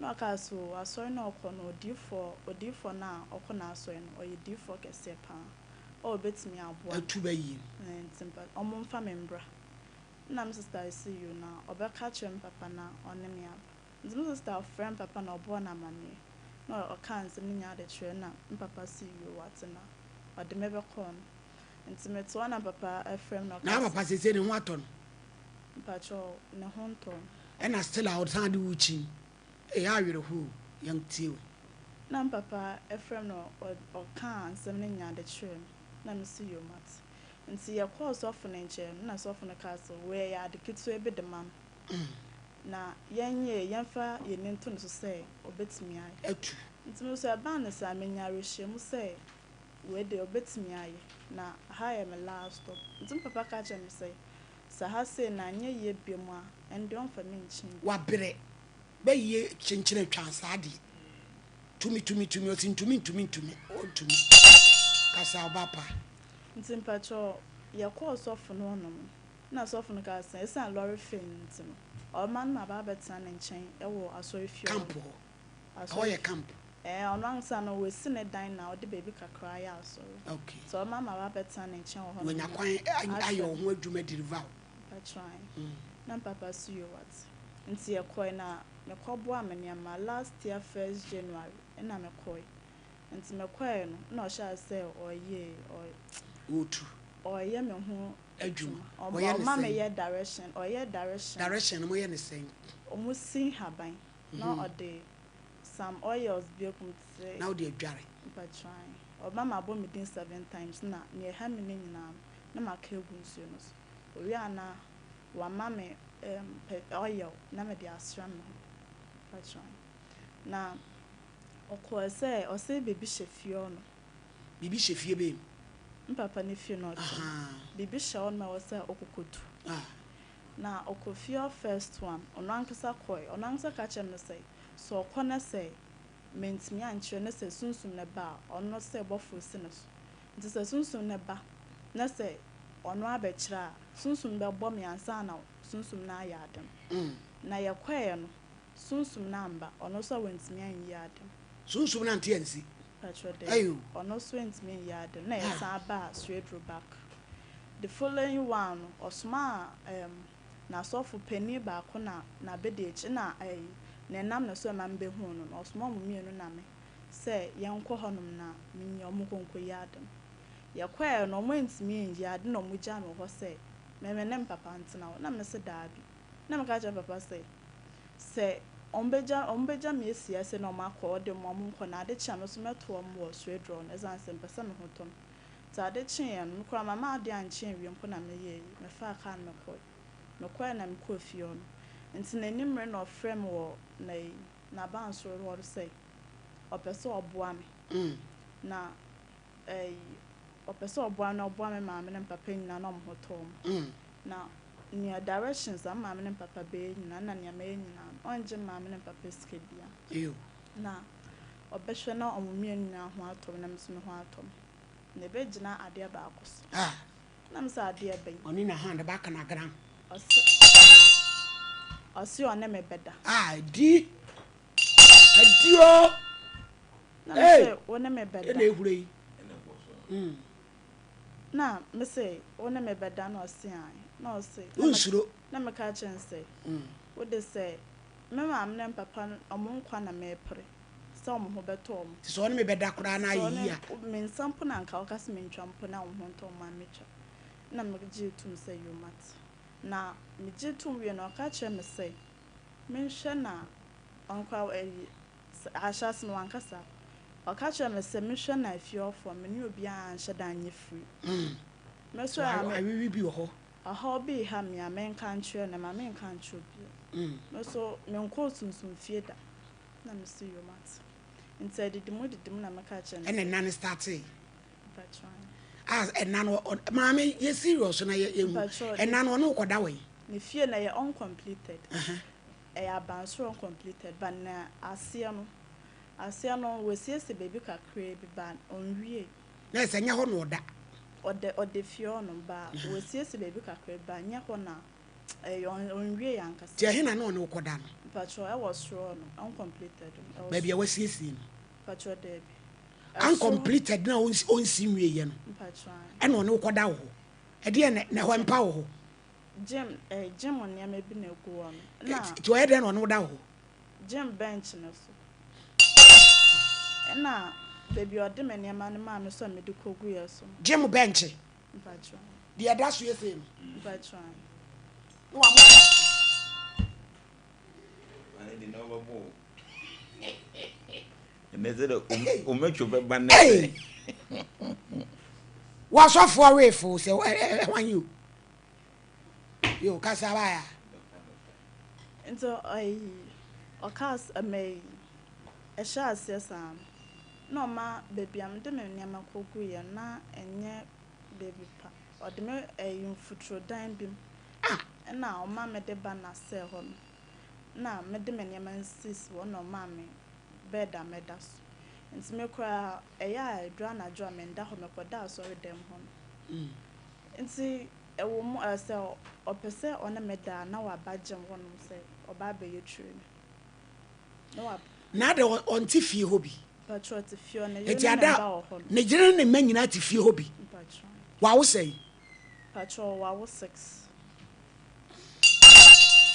Na ɔkaa sɛ, O, asɔre no a ɔkɔ no, odiyifoɔ, odiyifoɔ no a ɔkɔ n'asɔre no, ɔyɛ diyifoɔ kɛseɛ pa ara a ɔbɛtumi aboa me. Atu bɛyie no. Ɛɛ, nti mpa, wɔmfa me mbra. Nna me sista se, Yo, na ɔbɛka akyerɛ me papa na ɔne me aba. Nti me sista frɛɛ me papa na ɔbɔɔ no amaneɛ, na ɔkaa nsɛm no nyinaa de kyerɛɛ no, na me papa se, Yo, wate, na ɔde me bɛkɔɔ no. Nti mete hɔ na me papa frɛ me na Na ɔka wo papa sɛ. seesei ne ho atɔ no? Mpakyɛw, ne ho ntɔɔ no. Ɛna still a ɔsan de wo kyin. Ei awerɛhoɔ o, yɛn tie o. Na me papa frɛ me na ɔkaa nsɛm no nyinaa de kyerɛɛ me na me se yoo mate. Nti yɛkɔɔ sɔfo no nkyɛn no, nna sɔfo no kaa sɛ wei ɛyɛ ade ketewa bi de ma no. Na yɛnyɛ yɛmfa yɛn ani nto no so sɛ ɔbɛtumi ayɛ. Atu. Nti me nso ɛbaa no saa, menya awerɛhyɛmu sɛ wei deɛ ɔbɛtumi ayɛ. Na ha yɛ me last stop. Nti me papa ka kyerɛɛ me sɛ, sɛ ha sei na anyɛ yie biom a, ɛnde ɔmfa me nkyin bio. Wabrɛ. Bɛyie kyenkyene atwa saa deɛ. Tumi tumi tumi ɔsi ntumi ntumi ntumi ɔntumi. Kasa ɔba pa. Nti mpakyɛw yɛkɔɔ sɔfo no hɔnom no, nna sɔfo no kaa sɛ esiane lɔre fare no ntsi no, ɔbɛma no ma aba abɛtsena ne nkyɛn wɔ asɔrfie hɔ. Camp hɔ. Ɛhɔ yɛ camp. Ɛɛ, ɔno ankasa no oesi ne dan na ɔde beebi kakra ayɛ asɔr. Okay. Ntsi ɔbɛma ma aba abɛtsena ne nkyɛn wɔ hɔnom Wanya na kwan ayɛ ahwɛ wo no. ho adwuma deliver wo. Mpakyɛw ae. Na me papa so yoo wate. Ntsi yɛkɔe na mekɔboaa me nneɛma last year first January nna mekɔe. Ntsi mekɔe no nna ɔhyɛɛ ase sɛ ɔreyɛ ɔy Ɔretu. ɔreyɛ me ho Adwuma. adwuma. Ɔma Ɔyɛ ne ɔma sɛn? meyɛ direction, ɔyɛ direction. Direction no moyɛ ne sɛn? Ɔmo si nhaban na ɔde some oils bi egu mu te sɛ. Na wode adware. Mpakyɛw ae. Ɔma mabɔ me din seven times na nea ɛha me no nyinaa no na maka egu nsuo no so. Owie a na wama me erm pɛ oil na mede asra me ho. Mpakyɛw ae. Na ɔkɔɔ sɛ ɔse biribi hyɛ fie hɔ nom. Biribi hyɛ fie bɛn mu? Me papa ne fie na ɔte no. Biribi hyɛ hɔ nom a ɛwɔ sɛ ɔkɔkɔtu. Na ɔkɔ fie hɔ first one, ɔno ankasa kɔe. Ɔno ankasa ka kyerɛɛ me sɛ, sɛ ɔkɔ na sɛ mantumi ankyerɛ na sɛ sunsum no ba a, ɔno sɛ bɔfoɔ si no so. Nti sɛ sunsum no ba na sɛ ɔno abɛkyerɛ a, sunsum no bɛbɔ me ansa na sunsum no ayɛ ade no. Na yɛkɔeɛ no, sunsum no amba, ɔno nso a wantumi anyi ade no. Sunsum no ante ansi. Patrɔ daabi, ɔno nso antumi anyi ade no, na yɛsan baa Swedru back. The following one no, ɔsomaa ɛɛm n'asɔfo panin baako na n'abadiakyiri na ɛyi nea ɛnam ne so ɛma mebɛhuu no no, ɔsomaa wɔn mmienu na me sɛ yɛnkɔ hɔnom na menyi wɔn nkɔ nkɔyi ade no. Yɛkɔeɛ no, wɔantumi anyi ade na wɔgyaa me wɔ hɔ sɛ me me ne me papa ntena hɔ. Na mese daabi. Na meka kyerɛɛ me papa sɛ, sɛ wɔbɛgya wɔbɛgya me asi ha sei na wɔakɔ hɔ de ma wɔnkɔ na ade kye a me nso mɛto wɔn wɔ Swedru hɔ no ɛsiane sɛ mepɛ sɛ me ho tɔ me. Nti ade kyeeɛ no, me koraa mamma adeɛ ankye anwie mpo na meyɛɛ yi, mefaa kaa no mekɔe. Mekɔeɛ na mekɔɔ fie hɔ no, nti n'anwummere na ɔfrɛɛ me wɔ n'ayi, n'abansoro hɔ sɛ ɔpɛ sɛ ɔboa me. Na ɛyi, ɔpɛ sɛ ɔboa me na ɔboa me maame ne me papa nyinaa na wɔn ho tɔ wɔn. Na nea directions a me maame ne me papa bɛyɛ nyinaa na nea mɛyɛ nyinaa no, ɔngye me maame ne me papa sika biara. Na ɔbɛhwɛ na wɔn mmienu nyinaa ho atɔ me na me nso me ho atɔ me. Na ɛbɛgyina adeɛ baako so. Na me sɛ adeɛ bɛn? Ɔne na hand back na ground. Ɔse ɔse ɔne me bɛda. Ah di adi o. Na me sɛ wo ne me bɛda. Ɛna ehura yi. Na me sɛ wo ne me bɛda na ɔse ae. Na ɔse. Wonsuro. Na me ka kyerɛ no sɛ wo de sɛ me maame ne me papa ɔmo nkwa na mepere. Sɛ wɔn ho bɛtɔ wɔn. Nti sɛ ɔne me bɛda koraa na ayɛ yie a. Sɛ ɔne me nsa mpo na anka ɔka sɛ mentwa mpo na wɔn ho ntɔ wɔn a mɛtwa. Ɛna megyee toom sɛ yoo mate. Na megye toom wie no ɔka kyerɛɛ me sɛ menhwɛ na ɔno koraa ayi ahyɛase no wanka saa. Ɔka kyerɛɛ me sɛ menhwɛ na efie hɔfoɔ me ne obiara anhyɛ da anyɛ free. So awewe bi wɔ hɔ? Ɔhaw bi reha me a menka nkyerɛ no, mma menka nkyerɛ obiara. Me nso menkɔɔ sunsumfie da. Na me se yoo mate. Nti adidi mu didi mu na me ka kyerɛ no Ɛna sɛ. ɛna no startee. Mpakyɛw ae. Ah ɛna no ɔ maame yɛ serious na yɛ yɛ hu. Mpakyɛw Ɛna ne. no ɔne wo kɔ da wɔ he? Ne fie no ɛyɛ uncompleted. Aha. Ɛyɛ abansoro uncompleted but na aseɛ no aseɛ no wasiesie baabi kakraa bi but ɔnwiee. Na ɛsɛ nyɛ hɔ na ɔda. Ɔda ɔda fie hɔ nom but wasiesie baabi kakraa bi but nyɛ hɔ na Ɛyɛ ɔnwiee ankasa. Nti ɛhe na na ɔne wo kɔda no? Mpakyɛw, ɛwɔ soro hɔ no, uncompleted no, ɛwɔ Baabi a soro. wasiesie no? Mpakyɛw, daabi. Ɛsoro hɔ. Uncompleted no a ɔnsi nwieeɛ no, Mpakyɛw, ae. ɛna ɔne wo kɔda wɔ hɔ? Ɛdeɛn na, na ɛhɔ mpa wɔ hɔ? Gym, ɛɛ gym nneɛma bi na ɛgu hɔ no, ɛna. Nti ɔyɛ dɛn na ɔne wo da wɔ hɔ? Gym bench no so. Ɛna baabi a ɔde me nneɛma no maa me sɛ mede kɔguiɛ so no. Gym bench? Mpakyɛw. Deɛ ɛda so yɛ sei no. Mpakyɛw ae. Na wabɔ Ɔne de na ɔbɛbɔ o. Ɛnɛ sɛ dɛ ometwo bɛba nnɛ sɛ. W'asɔfoɔ wee fo sɛ hwan yi o. Yo, kasa baeɛ a. Nti ɔyi, ɔkaa sɛ, ɛmɛ yi, ɛhyɛɛ aseɛ saa no, na ɔma baabi a mede me nneɛma kɔguiɛ no, na ɛnyɛ baabi pa. Ɔde me ɛyi mfuturo dan bi mu, ɛna ɔma mede ba n'asɛɛ hɔ no, na mede me nneɛma no sisi hɔ na ɔmaa me bed a mɛda so. Nti me koraa ɛyɛ a ɛduru anadwo a menda hɔ, mekɔda asɔredɛm hɔ no. Nti ɛwɔ mu a sɛ ɔpɛ sɛ ɔne me da a na waba gym hɔnom sɛ ɔba abɛyɛ training. Na wa. Na adɛn ɔnte fie hɔ bi? Mpakyɛ ɔte fie hɔ, ne yere Nti ne ne ada mma wɔ hɔ nom. ne yere ne ne mma nyinaa te fie hɔ bi? Mpakyɛ. Wawo sɛn? Mpakyɛ wawo six.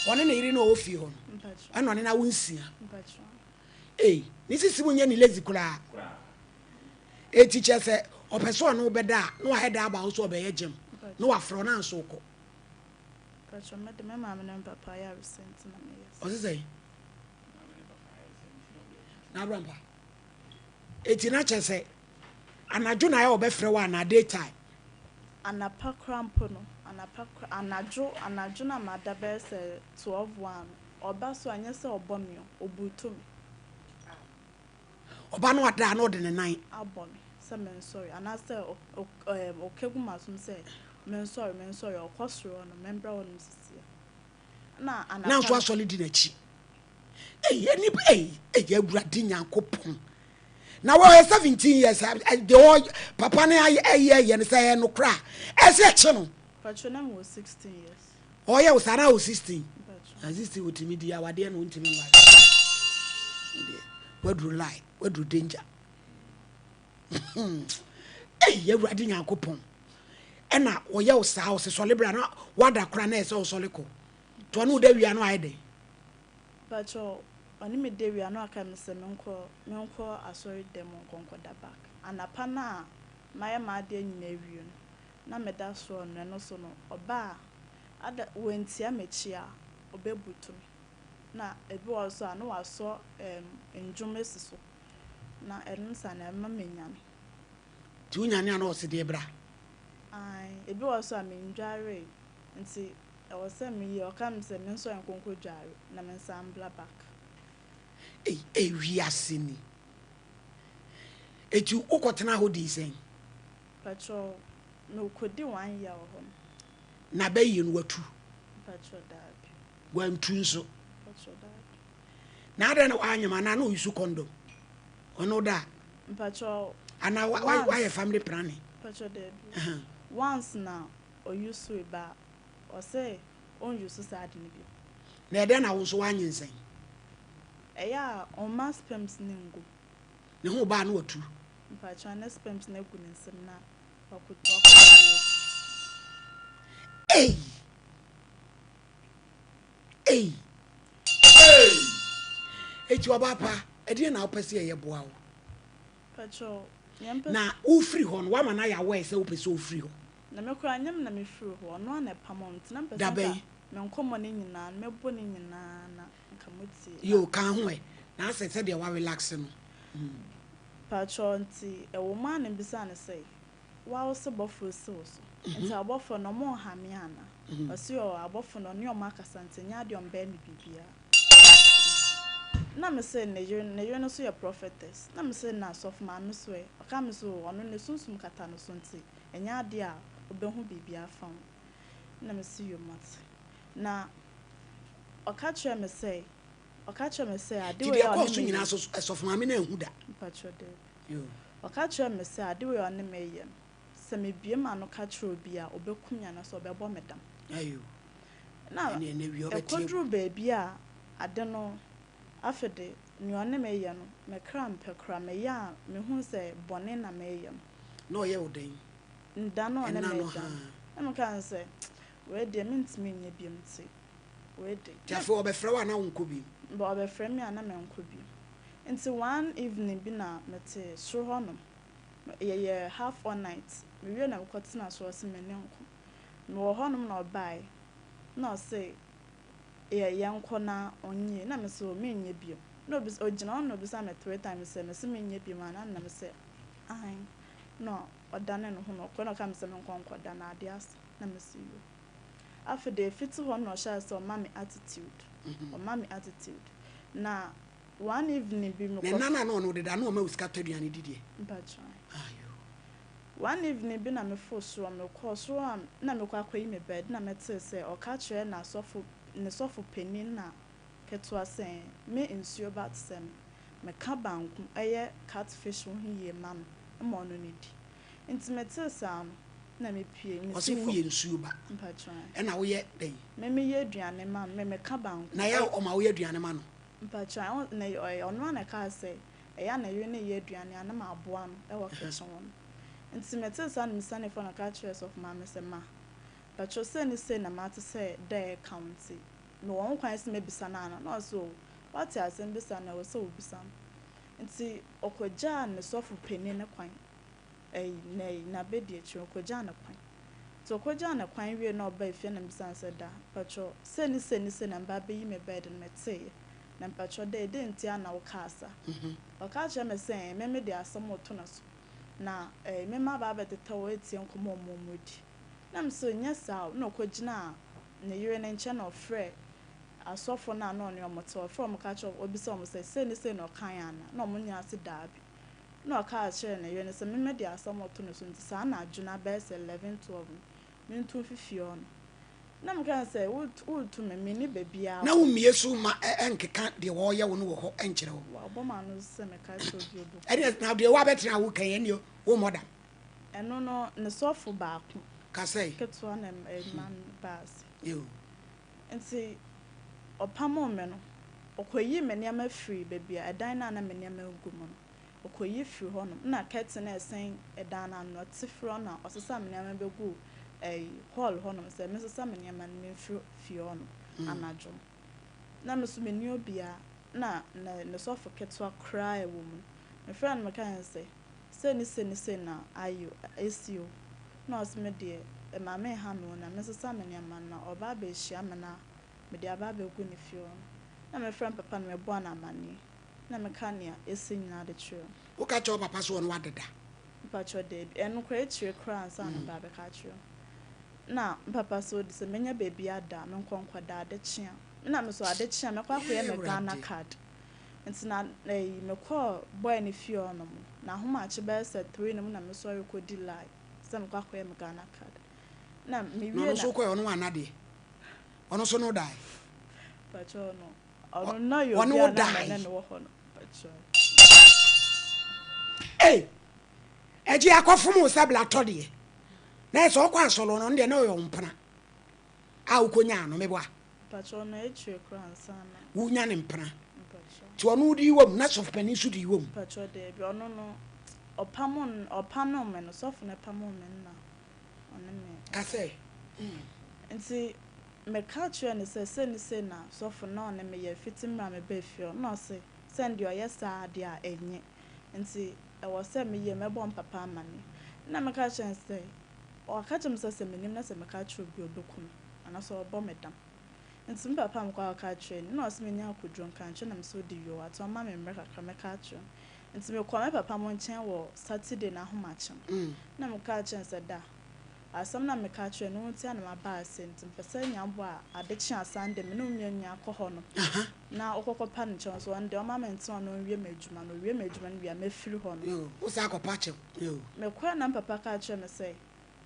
Ɔne ne yere na ɔwɔ fie hɔ no, ɛna ɔne no awo nsia. Ei, ne sisi mu nyɛ ne lazy koraa. Eti kyerɛ sɛ ɔpɛ sɛ ɔne wo bɛda a, na wayɛ da aba wo so ɔbɛyɛ gyem, na wafrɛ wo na anso wokɔ. Ɔse sɛn? Na abrampa. Eti na kyerɛ sɛ anadwo na ayɛ ɔbɛfrɛ wo anaa day time? Anapa koraa mpo no, anapa koraa, anadwo, anadwo na mada bɛyɛ sɛ 12 one no, ɔba so a, nyɛ sɛ ɔbɔ me o, ɔbutu me. Ɔba no ada a na ɔde ne nan. Abɔ me sɛ mensɔre, anaasɛ ɔ, ɔ, ɛɛm, ɔka gu m'asom sɛ mensɔre, mensɔre, ɔkɔ soro hɔ no, memmrɛ hɔ nom seesei. Ɛna anapa Na nso no. asɔre di n'akyi. Ei, nnipa, ei, ei, Awurade Nyankopɔn. Na wɔyɛ 17 years a, deɛ ɔ, papa no ayɛ, ɛyɛ, yɛ no sɛ ɛyɛ nokorɛ a, ɛsɛ ɛkye no. Patrɔ na mewɔ 16 years. Ɔyɛ wo saa na wɔ 16. Patrɔ. Na 16 wɔtumi di awadeɛ na wɔntumi nware. Deɛ, waduru lie, waduru danger. Ei, Awurade Nyankopɔn. Ɛna ɔyɛ wo saa, ɔsɛ sɔle bra na wada koraa na ɛsɛ ɔsɔle kɔ. To ɔne wo da wia no ayɛ dɛn? Patrɔ, ɔne me da wia na waka me sɛ menkɔ menkɔ asɔre dɛm nkɔ nkɔda back. Anapa no a mayɛ m'adeɛ nyinaa awie no, na meda sɔɔ no, ɛno so no, ɔba a, ada wantia m'akyi a, ɔbɛbutu me. Na ebi wɔ hɔ nso a, na wasɔ ɛɛm nnwom asi so, na ɛno saa no ɛma menyane. Nti wonyane a na ɔse deɛ bra? Ae, ebi wɔ hɔ nso a mendwaree, nti Ɛwɔ sɛ me yɛ ɔka me sɛ me nsɔre nkɔ nkɔ dware na me nsan mbla back. Ei ei wiase ni. Eti wo kɔ tena hɔ dii sɛn? Patrɔ me kɔ di one year wɔ hɔ nom. Na bɛ yie no watu? Patrɔ daabi. Wantu nso? Patrɔ daabi. Na adɛn na wanyem anaa na ɔuse condom? Ɔne wo da a? Mpatrɔ Anaa once. wayɛ family planning? Patrɔ daabi. Once na ɔuse ba Ɔse ɔn use saa ade no bio. Na ɛdɛn na wo nso woanyinsɛn? Ɛyɛ a ɔmma sperms no ngu. Ne ho ba a na watu. Mpakyɛw ne sperms no agu ne nsam na wakɔ wakɔ adi agu. Ei! Ei! Ei! Eti ɔbaa pa, ɛdeɛn na wopɛ sɛ yɛyɛ boa wo? Mpakyɛw, nea mpɛ Na wofiri hɔ no, woama no ayɛ aware sɛ wopɛ sɛ wofiri hɔ? Na me koraa nyɛ me na me firi hɔ, ɔno ara na ɛpamoo me, nti na mepɛ sɛ Da nka bɛn? me nkɔmmɔ no nyinaa no mɛbɔ ne nyinaa na nka motie na. Yoo, ka ho ɛ, na asɛ sɛdeɛ wa relax no. Patrɔ, nti ɛwɔ mu a na mebisaa no sɛ, wo a wose bɔfoɔ si wo so, nti abɔfoɔ no ɔmo nha me anaa? Ɔse oo abɔfoɔ no ɔne ɔmo akasa nti ɛnyɛ adeɛ ɔmo bɛyɛ me biribiara. Na mese ne yere, ne yere no nso yɛ prophetess, na mese na sɔfo maame so ɛ? Ɔkaa me sɛ oo ɔno ne sunsum kata no so nti ɛnyɛ adeɛ a ɔbɛhu biribi afa ho. Ɛna mese yo mate. Na ɔka kyerɛɛ me sɛ, ɔka kyerɛɛ me sɛ ade Nti wei deɛ a ɛkɔɔ ɔne so me nyinaa yɛ. so sɔfo maame no anhu da? Mpakyɛw daabi. Yo. Ɔka kyerɛɛ me sɛ ade wei a ɔne me reyɛ no, sɛ mebue m'ano ka kyerɛ obi a, ɔbɛku me anaasɛ ɔbɛbɔ me dam. Ayo. Na Ɛne ɛnɛ wie ɔbɛte agu. ɛkɔduru baabi a ade no, afe de, nea ɔne me reyɛ no, me kra mpɛ koraa. Meyɛ a, mehu sɛ bɔne na mereyɛ no. Na ɔyɛ wo dɛn? Da no a ɔne Ɛnna me no reda no, haa. na meka no sɛ, Wei deɛ, mentumi nyɛ bio nti, wei de. Nti afei ɔbɛfrɛ wo a na wonkɔ bio? But ɔbɛfrɛ me a na menkɔ bio. Nti one evening bi na mete soro hɔnom, yɛyɛɛ half all night, mewie na mekɔtenaa soro hɔ sɛ m'ani nko. Mewɔ hɔnom na ɔbaeɛ, na ɔse yɛ yɛnkɔ na ɔnyie, na mese oh menyɛ bio. Na obisa ɔgyina hɔ na obisa me three times sɛ mese menyɛ bio anaa na mese aane, na. ɔdane ne ho na ɔkɔe na ɔka me sɛ menkɔ nkɔda na ade asa na mese yoo. Afei de efiti hɔ na ɔhyɛɛ ase ɔma me attitude, ɔma me attitude. Na one evening bi Ne mekɔ nna no a na ɔne wo deda no na ɔma wo sika tɔ aduane di deɛ? Mpakyɛw. Ayoo. One evening bi na meforo soro, mekɔɔ soro a na mekɔ akɔyi me bed na metee sɛ ɔka kyerɛ n'asɔfo ne sɔfo panin na ketewa sɛ me nsuo ba te sɛ me meka banku ɛyɛ cat fish ho yie ma no ma ɔno no di. Nti metee saa no na me pue, me Ɔse si fam. woyɛ nsuo ba Mpakyɛw. ɛna woyɛ dɛn? Me meyɛ aduane ma no, me meka banku. Na ɛyɛ a ɔma woyɛ aduane ma no? Mpakyɛw, na ɔno ara na ɛkaa sɛ ɛyɛ a na yere no reyɛ aduane a na maboa no wɔ kitchen hɔ no. Nti metee saa na mesianee fam na meka kyerɛɛ sɔfo maame sɛ, Ma, mpakyɛw sei ne sei na mate sɛ da a ɛreka wo nti mewɔ ho kwan sɛ mɛbisa no anaa? Na ɔse, Oh, woate asɛm bi saa na ɛwɔ sɛ wobisa no. Nti ɔkɔgyaa ne sɔfo panin no kwan, ɛyi, n'ayi, n'abadiakyire, ɔkɔgyaa no kwan. Nti ɔkɔgyaa no kwan wiee na ɔbaa fie na mebisa no sɛ, Da, mpakyɛw sei ne sei ne sei na meba abɛyi me bed no meteeɛ. Na mpakyɛw dɛn, dɛn ntia na wokaa saa? Ɔkaa kyerɛɛ me sɛ, me mede asɛm reto no so, na eh, me mma aba abɛtetɛ wo atie nkɔmmɔ a wɔredi. Na me se, nyɛ saa o. Ɛnna ɔkɔgyinaa ne yere no nkyɛn na ɔfrɛɛ asɔfo no a na ɔne wɔn te hɔ, ɔfrɛɛ wɔn ka kyerɛɛ wɔn, ɔbisaa wɔn sɛ, sei ne sei na ɔkaeɛ anaa? Na wɔn nyinaa se, Daabi. Ɛnna ɔkaa kyerɛɛ ne yere no sɛ, me mede asɛm reto no so nti saa anadwo no abɛyɛ sɛ 11, 12 no, mentu mfi fie hɔ no. Na meka no sɛ, Woretu me, menni baabiara Na kɔ. wommue so mma ɛnkeka deɛ wɔreyɛ wo no wɔ hɔ nkyerɛ wo. Wɔabɔ m'ano sɛ meka kyerɛ obi a ɔbɛku me. Ɛnneɛ na deɛ woabɛtena a woreka yi, ɛnneɛ wommɔ dam. Ɛno no, ne sɔfo baako Ka sɛ. ketewa na ɛma no baa ase. Yoo. Nti ɔpamoo me no, ɔkɔyii me nneɛma firii baabi a ɛdan no a na me nneɛma gu mu no. Ɔkɔyi firii hɔnom. Nna curtain a ɛsɛn dan no ano no, ɔte firi hɔ na ɔsesa me nneɛma bɛguu ɛyi hall hɔnom sɛ mensesa me nneɛma no memfiri fie hɔnom anadwo no. Na me nso menni obiara, na ne ne sɔfo ketewa koraa a ɛwɔ mu no, mefrɛɛ no meka no sɛ, sei ne sei ne sei na ayɛ o, asi o. Na ɔse me deɛ mma menha me ho na mensesa me nneɛma no na ɔreba abɛhyia me na mede aba abɛgu ne fie hɔ no. Na mefrɛ me papa na mebɔɔ no amanneɛ. Na meka nea esi nyinaa de kyerɛ wo. Woka kyerɛ wo papa sɛ ɔne wo adeda? Mpakyɛw dabi, ɛno koraa akyire koraa ansa na meba abɛka akyerɛ wo. Na me papa sɛ odi sɛ menya baabi ada a menkɔ nkɔda ade kye a. Nna me so ade kye a mɛkɔ akɔyɛ me Ghana card. Nti na ɛyi mekɔɔ boy no fie hɔ nom no, n'ahomakye bɛyɛ sɛ three no mu na mesɔre kɔdi line sɛ mekɔ akɔyɛ me Ghana card. Na Na mewie ɔno na. nso wokɔɛ ɔne wo anna deɛ? Ɔno nso ne wo dae? Mpakyɛw no. Ɔno na ɔyɛ Ɔne obi wo a na me dae. ne no wɔ hɔ no. Mpakyɛw. Ei! Ɛgye akɔfom wo sɛ blatɔ deɛ. Na ɛsɛ ɔkɔ asɔre no, ɔno deɛ na ɔyɛ wo mpena a wokɔnyaa no, meboa? Mpakyɛw ɔno akyire koraa ansa na. Wonya ne mpena. Mpakyɛw. Nti ɔno wode wɔ mu, na sɔfopanin nso de wɔ mu. Mpakyɛw daabi, ɔno no ɔpamo ɔpamoo me no, sɔfo no pamoo me no na ɔne me. Ka sɛ, mm. Nti Meka kyerɛɛ no sɛ sei ne sei na sɔfo no a ɔne me yɛ fiti mmerɛ a mebaa fie hɔ no na ɔse sɛ ndeɛ ɔyɛ saa deɛ a ɛnyɛ nti ɛwɔ sɛ meyɛ mɛbɔ mpapa amaneɛ. Ɛna meka kyerɛɛ no sɛ ɔka kyerɛ me sɛ sɛ menim na sɛ meka kyerɛ obi a ɔbɛku me anaasɛ ɔbɛbɔ me dam. Nti me papa mekɔ akɔka kyerɛɛ no na ɔse menya akoduro nka nkyerɛ na mese ɔde yoo ate ɔmma me mmerɛ kakra mɛka akyerɛ no. Nti mekɔɔ me papa mo nkyɛn wɔ Saturday no ahomakye no na meka kyerɛɛ no sɛ da Asɛm no a meka kyerɛɛ no, wo nti a na maba ase nti mepɛ sɛ nya bɔ a ade kye a Sunday me ne wo mmienu nyinaa kɔ hɔ nom na wokɔ kɔ pa no kyɛw nso ɔno deɛ ɔma me ntena hɔ na ɔnwie m'adwuma no ɔwie m'adwuma no wie a mɛfiri hɔ nom. Wo san kɔ pa kyɛw yoo. Mekɔɛ na me papa kaa kyerɛɛ me sɛ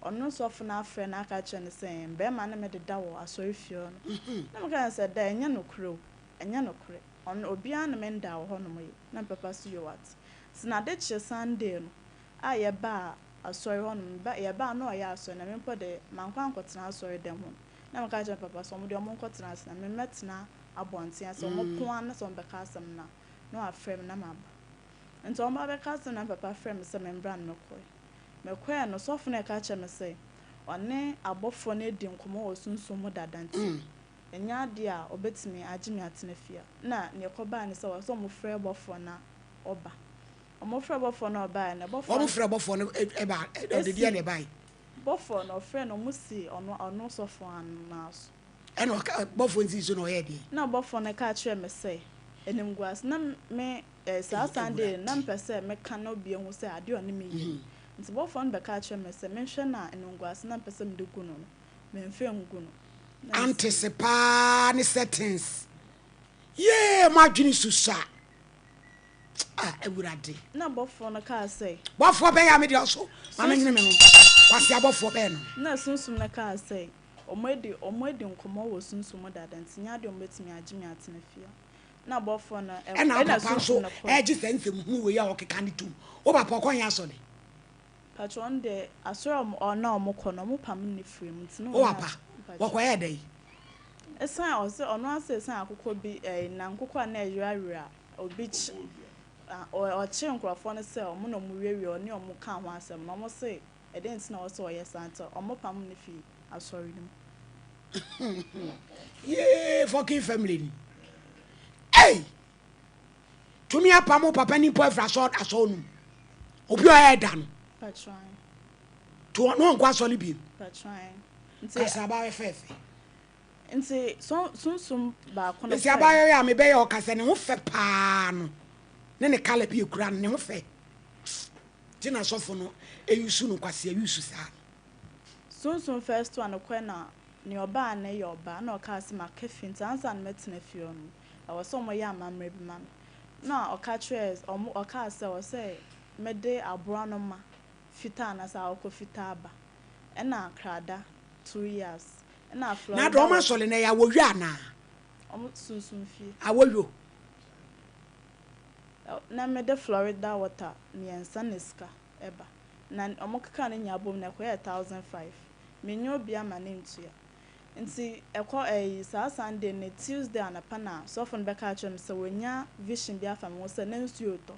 ɔno sɔfo no afrɛ no aka akyerɛ no sɛ bɛɛma ne me deda wɔ asɔre fie hɔ nom na meka kyerɛ no sɛ da ɛnyɛ nokorɛ o ɛnyɛ nokorɛ ɔno obiara ne me ndaa wɔ hɔ nom yɛ na me papa so yoo wate nti na ade kye Sunday no a yɛbaa asɔre hɔ nom, ba yɛbaa na ɔyɛ asɔre na me mpo de mankɔ ankɔtena asɔre dɛm hɔ no, na meka kyerɛ me papa sɛ ɔmo deɛ ɔmo nkɔtena ase na me mɛtena abɔnten sɛ ɔmo pon a na sɛ ɔmo bɛka asɛm no a na wafrɛ me na maba. Nti ɔmo ba bɛka asɛm na me papa frɛ me sɛ membra no mekɔe. Mekɔɛ no sɔfo no ɛka kyerɛ me sɛ ɔne abɔfoɔ no adi nkɔmmɔ wɔ sunsum mu dada nti ɛnyɛ adeɛ a ɔbɛtumi agye me atena fie a. Na neɛ ɛkɔbae ne sɛ ɔwɔ sɛ ɔmo frɛ bɔfoɔ na ɔba. Wɔfrɛ bɔfoɔ no a ɔbaeɛ no, bɔfoɔ no. Wɔfrɛ bɔfoɔ no baa, ɔde deɛ na ɛbaeɛ? Bɔfoɔ no, ɔfrɛ no, wɔsii ɔno, ɔno sɔfoɔ no ara so. Ɛna ɔka, bɔfoɔ no sii so na ɔyɛɛ deɛn? Ɛna bɔfoɔ no ka kyerɛɛ me sɛ, Animguase, na me, eh, saa Sunday no, na mepɛ sɛ meka na obi ahu sɛ adeɛ a ɔne me yɛ ni. Nti bɔfoɔ no bɛkaa kyerɛɛ me sɛ menhwɛ no a animguase no a mepɛ sɛ mede gu no no, memfa ngu no. Na mese. Antese paa ne settings. Yee mo adwene susua ah awurade. Na bɔfoɔ no kaa sɛ. Bɔfoɔ bɛyɛ a me deɛ ɔso ma me nwene me ho kwasea bɔfoɔ bɛyɛ no. Na sunsum no kaa sɛ, Wɔadi wɔadi nkɔmmɔ wɔ sunsum mu dada nti nyɛ adeɛ a wɔbɛtumi agye me atena fie ha. Na bɔfoɔ no ɛ Ɛna wo ɛna papa nso sunsum no kɔe. ɛgye saa nsɛm hunu wei a ɔkeka no tom. Wo papa ɔkɔ he asɔre? Mpakyɛ ɔno deɛ asɔre a ɔmo ɔ na ɔmo kɔ no ɔmo pam no firi mu nti na Wo ɔnni papa asɔre mpakyɛ. wɔkɔyɛɛ dɛn? Ɛsan ɔse ɔno ara se ɛsan akokɔ bi ɛɛ na nkokɔ a na ɛyerawera obi kye a ɔ ɔkyee nkorɔfoɔ no sɛ ɔmo na ɔmo wiawia ɔne ɔmo kaa ho asɛm no ɔmo se ɛdɛn nti na ɔwɔ sɛ ɔyɛ saa nti ɔmo pam no fii asɔre no mu. Yee fucking family ni. Ei! Tumi apam wo papa ni mpo afiri asɔ asɔ no mu. Obi a ɔyɛ da no. Patron. To ɔno ɔnkɔ asɔre bio. Patron. Nti Kasa abaayɛ fɛɛfɛ. Nti sunsum baako no Mesi kɔe. abaayɛ yi a mebɛyɛ ɔkasa ne ho fɛ paa no ne ne kala bi ekura no ne ho fɛ. Ti na sɔfo no eyusu no kwasi eyusu saa no. Sunsum first one no kɔe na nea ɔbaa no yɛ ɔbaa na ɔkaa sɛ maka fie nti ansa na mɛtena fie hɔ no ɛwɔ sɛ wɔyɛ amammerɛ bi ma me na ɔka kyerɛɛ wɔn ɔkaa sɛ ɛwɔ sɛ mede aboanoma fitaa anaasɛ akokɔ fitaa ba ɛna krada 2 years ɛna Na Florida de wɔn wɔ asɔre no ɛyɛ awoyɔ anaa? wɔn sunsum fie. Awoyɔ. Na mede Florida water mmiɛnsa na sika ɛba. Na wɔkekaa ne nyinaa bom no ɛkɔyɛɛ 1005. Mennya obiara ma no ntua. Nti ɛkɔ ɛyi saa Sunday no Tuesday anɔpa na sɔfo no bɛkaa kyerɛɛ me sɛ wanya vision bi afa me ho sɛ na nsuo retɔ.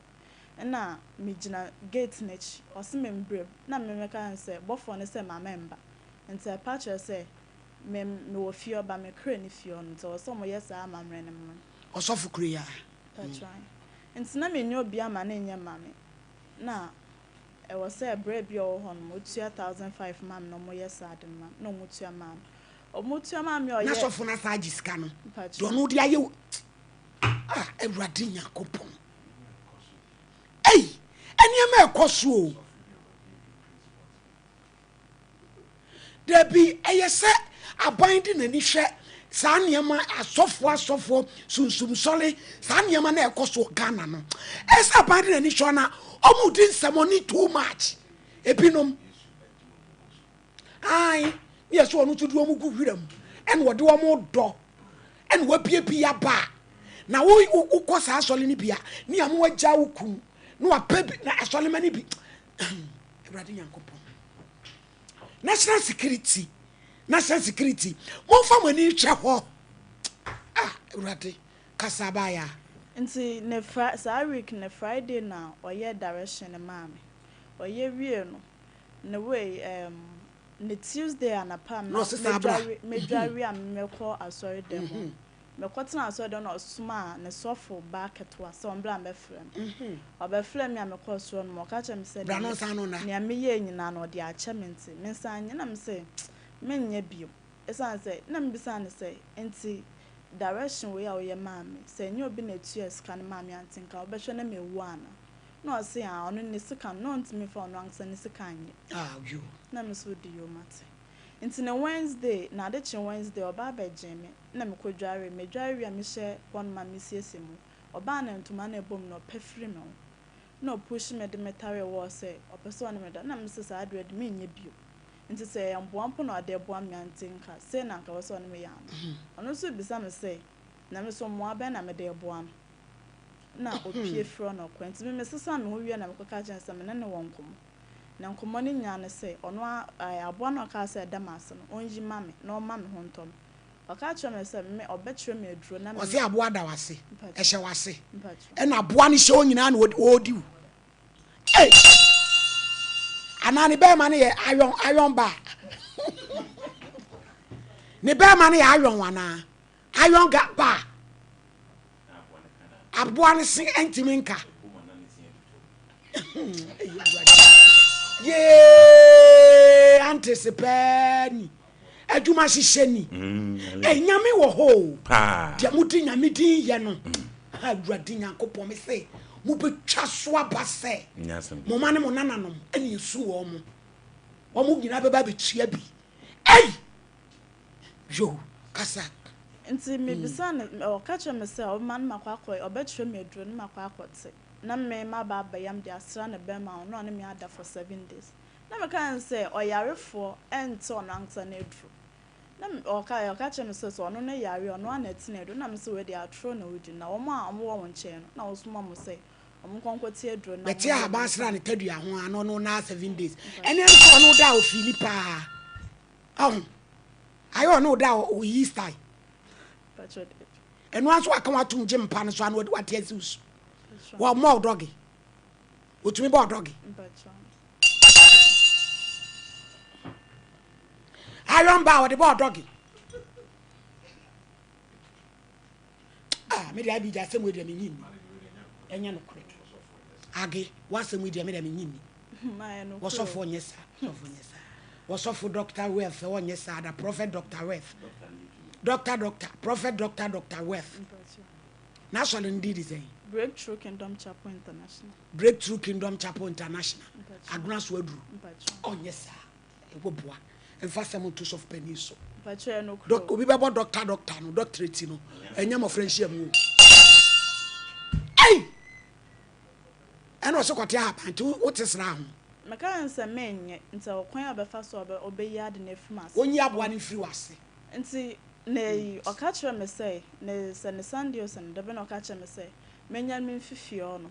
Ɛna megyina gate no akyi. Ɔse me mbrɛ mu. Na me meka no sɛ bɔfoɔ no sɛ ma memba. Nti ɛpa kyerɛ sɛ me mewɔ fie hɔ but me kra nni fie hɔ no nti ɛwɔ sɛ wɔyɛ saa amammerɛ no ma me. Ɔsɔfo kuro yi ara. Patron. Nti na mennya obiara ma no nyɛ mma me. Na ɛwɔ sɛ berɛ bi a ɔwɔ hɔ no ɔtua 1005 ma me na wɔyɛ saa ade no ma me na wɔtua maa me. Wɔtua maa me a Na ɔyɛ. sɔfo no asan agye sika no deɛ Mpakyɛw. ɔno de ayɛ wo ah Awurade Nyankopɔn ei nneɛma ɛkɔ so o. Dabi, ɛyɛ sɛ aban de n'ani hwɛ saa nneɛma asɔfoɔ asɔfoɔ sunsumsɔre saa nneɛma na ɛkɔ so Ghana no. Ɛyɛ sɛ aban de n'ani hwɛ na wɔn di nsɛmɔne too much. Ebinom ae ne yɛ sɛ ɔno nso de wɔn gu wira mu ɛna ɔde wɔn dɔ ɛna wabiebie aba a na wo wokɔ saa asɔre no bi a ne ama wagya wo kun na wapɛ bi na asɔre ma no bi Awurade Nyankopɔn. National security, national security. Momfa mo ani nhwɛ hɔ. Ah, Awurade, kasa baaya. Nti ne fri saa week ne Friday na ɔyɛɛ direction no maa me. Ɔyɛ wiee no, ne wei ɛɛm ne Tuesday anapa a Na ɔsesa abra. medware medware a mekɔ asɔre dɛm hɔ no, Mekɔtenaa asɔredan mu na ɔsomaa ne sɔfo baa ketewa sɛ ɔmbra mbɛfrɛ me. Ɔbɛfrɛɛ me a mekɔɔ soro no mu, ɔka kyerɛɛ me sɛ Bra na ɔnsan no nna. nea meyɛe nyinaa no ɔde akyɛ me nti mensan nyɛ. Na mese menyɛ bio. Esiane sɛ na mibisaa no sɛ, Enti direction wei a woyɛ maa me, sɛ ɛnyɛ obi na etuaa sika no maa me a, nti nka wobɛhwɛ na mewu anaa? Na ɔse aa, ɔno ne sika no, na ɔntumi mfa ɔno ankasa ne sika nyɛ. Ah, yoo. Na me nso wode yoo mate. Nti ne Wednesday, n'adekyee Wednesday, ɔba abɛgyee me. Nna mekɔdwaree. Medware wie a mehyɛ hɔ no ma mesiesie mo ho. Ɔbaa na ntoma no a ɛbɔ mu no ɔpɛ firi me ho. Nna ɔpuuhye me de me taree wall sɛ ɔpɛ sɛ ɔne me da. Nna mese saa adeɛ de menyɛ bio. Nti sɛ ɛyɛ mboa mpo na ɔde reboa me a nti nka sei na anka ɛwɔ sɛ ɔne me yɛ ano. Ɔno nso bisa me sɛ na me nso mmoa bɛn na mede reboa no. Nna ɔpue firi hɔ na ɔkɔ. Nti me mesesaa me ho wie na mekɔkaa kyerɛɛ no sɛ me ne no wɔ nkɔmmɔ. Na nkɔmmɔ no nyinaa ne sɛ ɔno ara aboa no a ɔkaa sɛ ɛda m'ase no ɔnyi ma me na ɔmma me ho ntɔ me. Ɔka kyerɛɛ me sɛ me ɔbɛkyerɛ me aduro na me. Ɔse aboa da w'ase, Mpakyɛw. ɛhyɛ w'ase, Mpakyɛw. ɛna aboa no hyɛ wo nyinaa na ɔredi wo. Ei! Anaa ne bɛɛma no yɛ iron iron bar. Ne bɛɛma no yɛ iron anaa? Iron ga bar. Aboa no se ɛntumi nka. Yee antese pɛɛ ni. Adwuma hyehyɛ ni. Mm, eh, nyame wɔ hɔ o. Deɛ mode nyame din yɛ no. Mm. Awurade Nyankopɔn me se. Mobɛtwa so aba sɛ mo mma ne mo nananom ne ɛsu wɔn mo. Wɔn nyinaa bɛba abɛtua bi. Ei! Yo, kasa. Nti mebisaa no, ɔka kyerɛɛ me sɛ ɔbɛma no makɔ akɔ, ɔbɛkyerɛ me aduro na makɔ akɔte na me maba abɛyam de asra ne bɛrima ho na ɔne me ada for seven days. Na meka no sɛ ɔyarefoɔ ɛnte ɔno ankasa n'aduro. Na ɔka ɔka kyerɛɛ me sɛ sɛ ɔno no yare a ɔno ara na ɛte n'aduro. Na mese wei deɛ atorɔ na wodi na wɔn a wɔwɔ wo nkyɛn no na wosoma wɔn sɛ wɔn nkɔ nkɔte aduro na Bɛte wɔnyɛ ahaban bi sra mfa ne tadua ho a na ɔno naa seven days. Ɛne ɛne sɛ ɔno da a ɔfiili paa. Ɔho. Ayɛ ɔne wo da a ɔyi style. Patrɔ dabi. Ɛno ara nso waka watom gye mpa no so ano ɔde wate asi wo so. Wɔmmɔ wo dɔge. Ɔtumi bɔ ɔdɔge. Iron bar ɔde bɔ ɔdɔge. Ah, me deɛ abi gya asɛm wei deɛ menyi nni. Ɛnyɛ nokorɛ. Age, w'asɛm yi deɛ me deɛ menyi nni. Wɔsɔfoɔ nyɛ saa, sɔfoɔ nyɛ saa. Wɔsɔfo Dr. Wealth ɔnyɛ saa da, Prophet Dr. Wealth. Doctor Doctor, Prophet Doctor Doctor Wealth. N'asɔre no din de sɛn? Breakthrough Kingdom Chapel International. Breakthrough Kingdom Chapel International. Agona so aduru. Ɔnyɛ saa. Ɛwɔ boa. Mfa asɛm nto sɔfo panin so. Obi bɛbɔ doctor doctor no, doctorate no. Ɛnyɛ mmɔfra nhyiam o. Ei! Ɛna ɔsɛ kɔte ahaban nti wote sra ho. Meka no sɛ menyɛ, nti ɔkwan a ɔbɛfa so a ɔbɛyi ade no afiri m'ase. Ɔnyi aboa no mfiri w'ase. Nti na eyi, ɔka kyerɛɛ me sɛ, ne sɛ ne Sunday o sɛ ne dɛbɛn na ɔka kyerɛɛ me sɛ menya me mfi fie hɔ nom.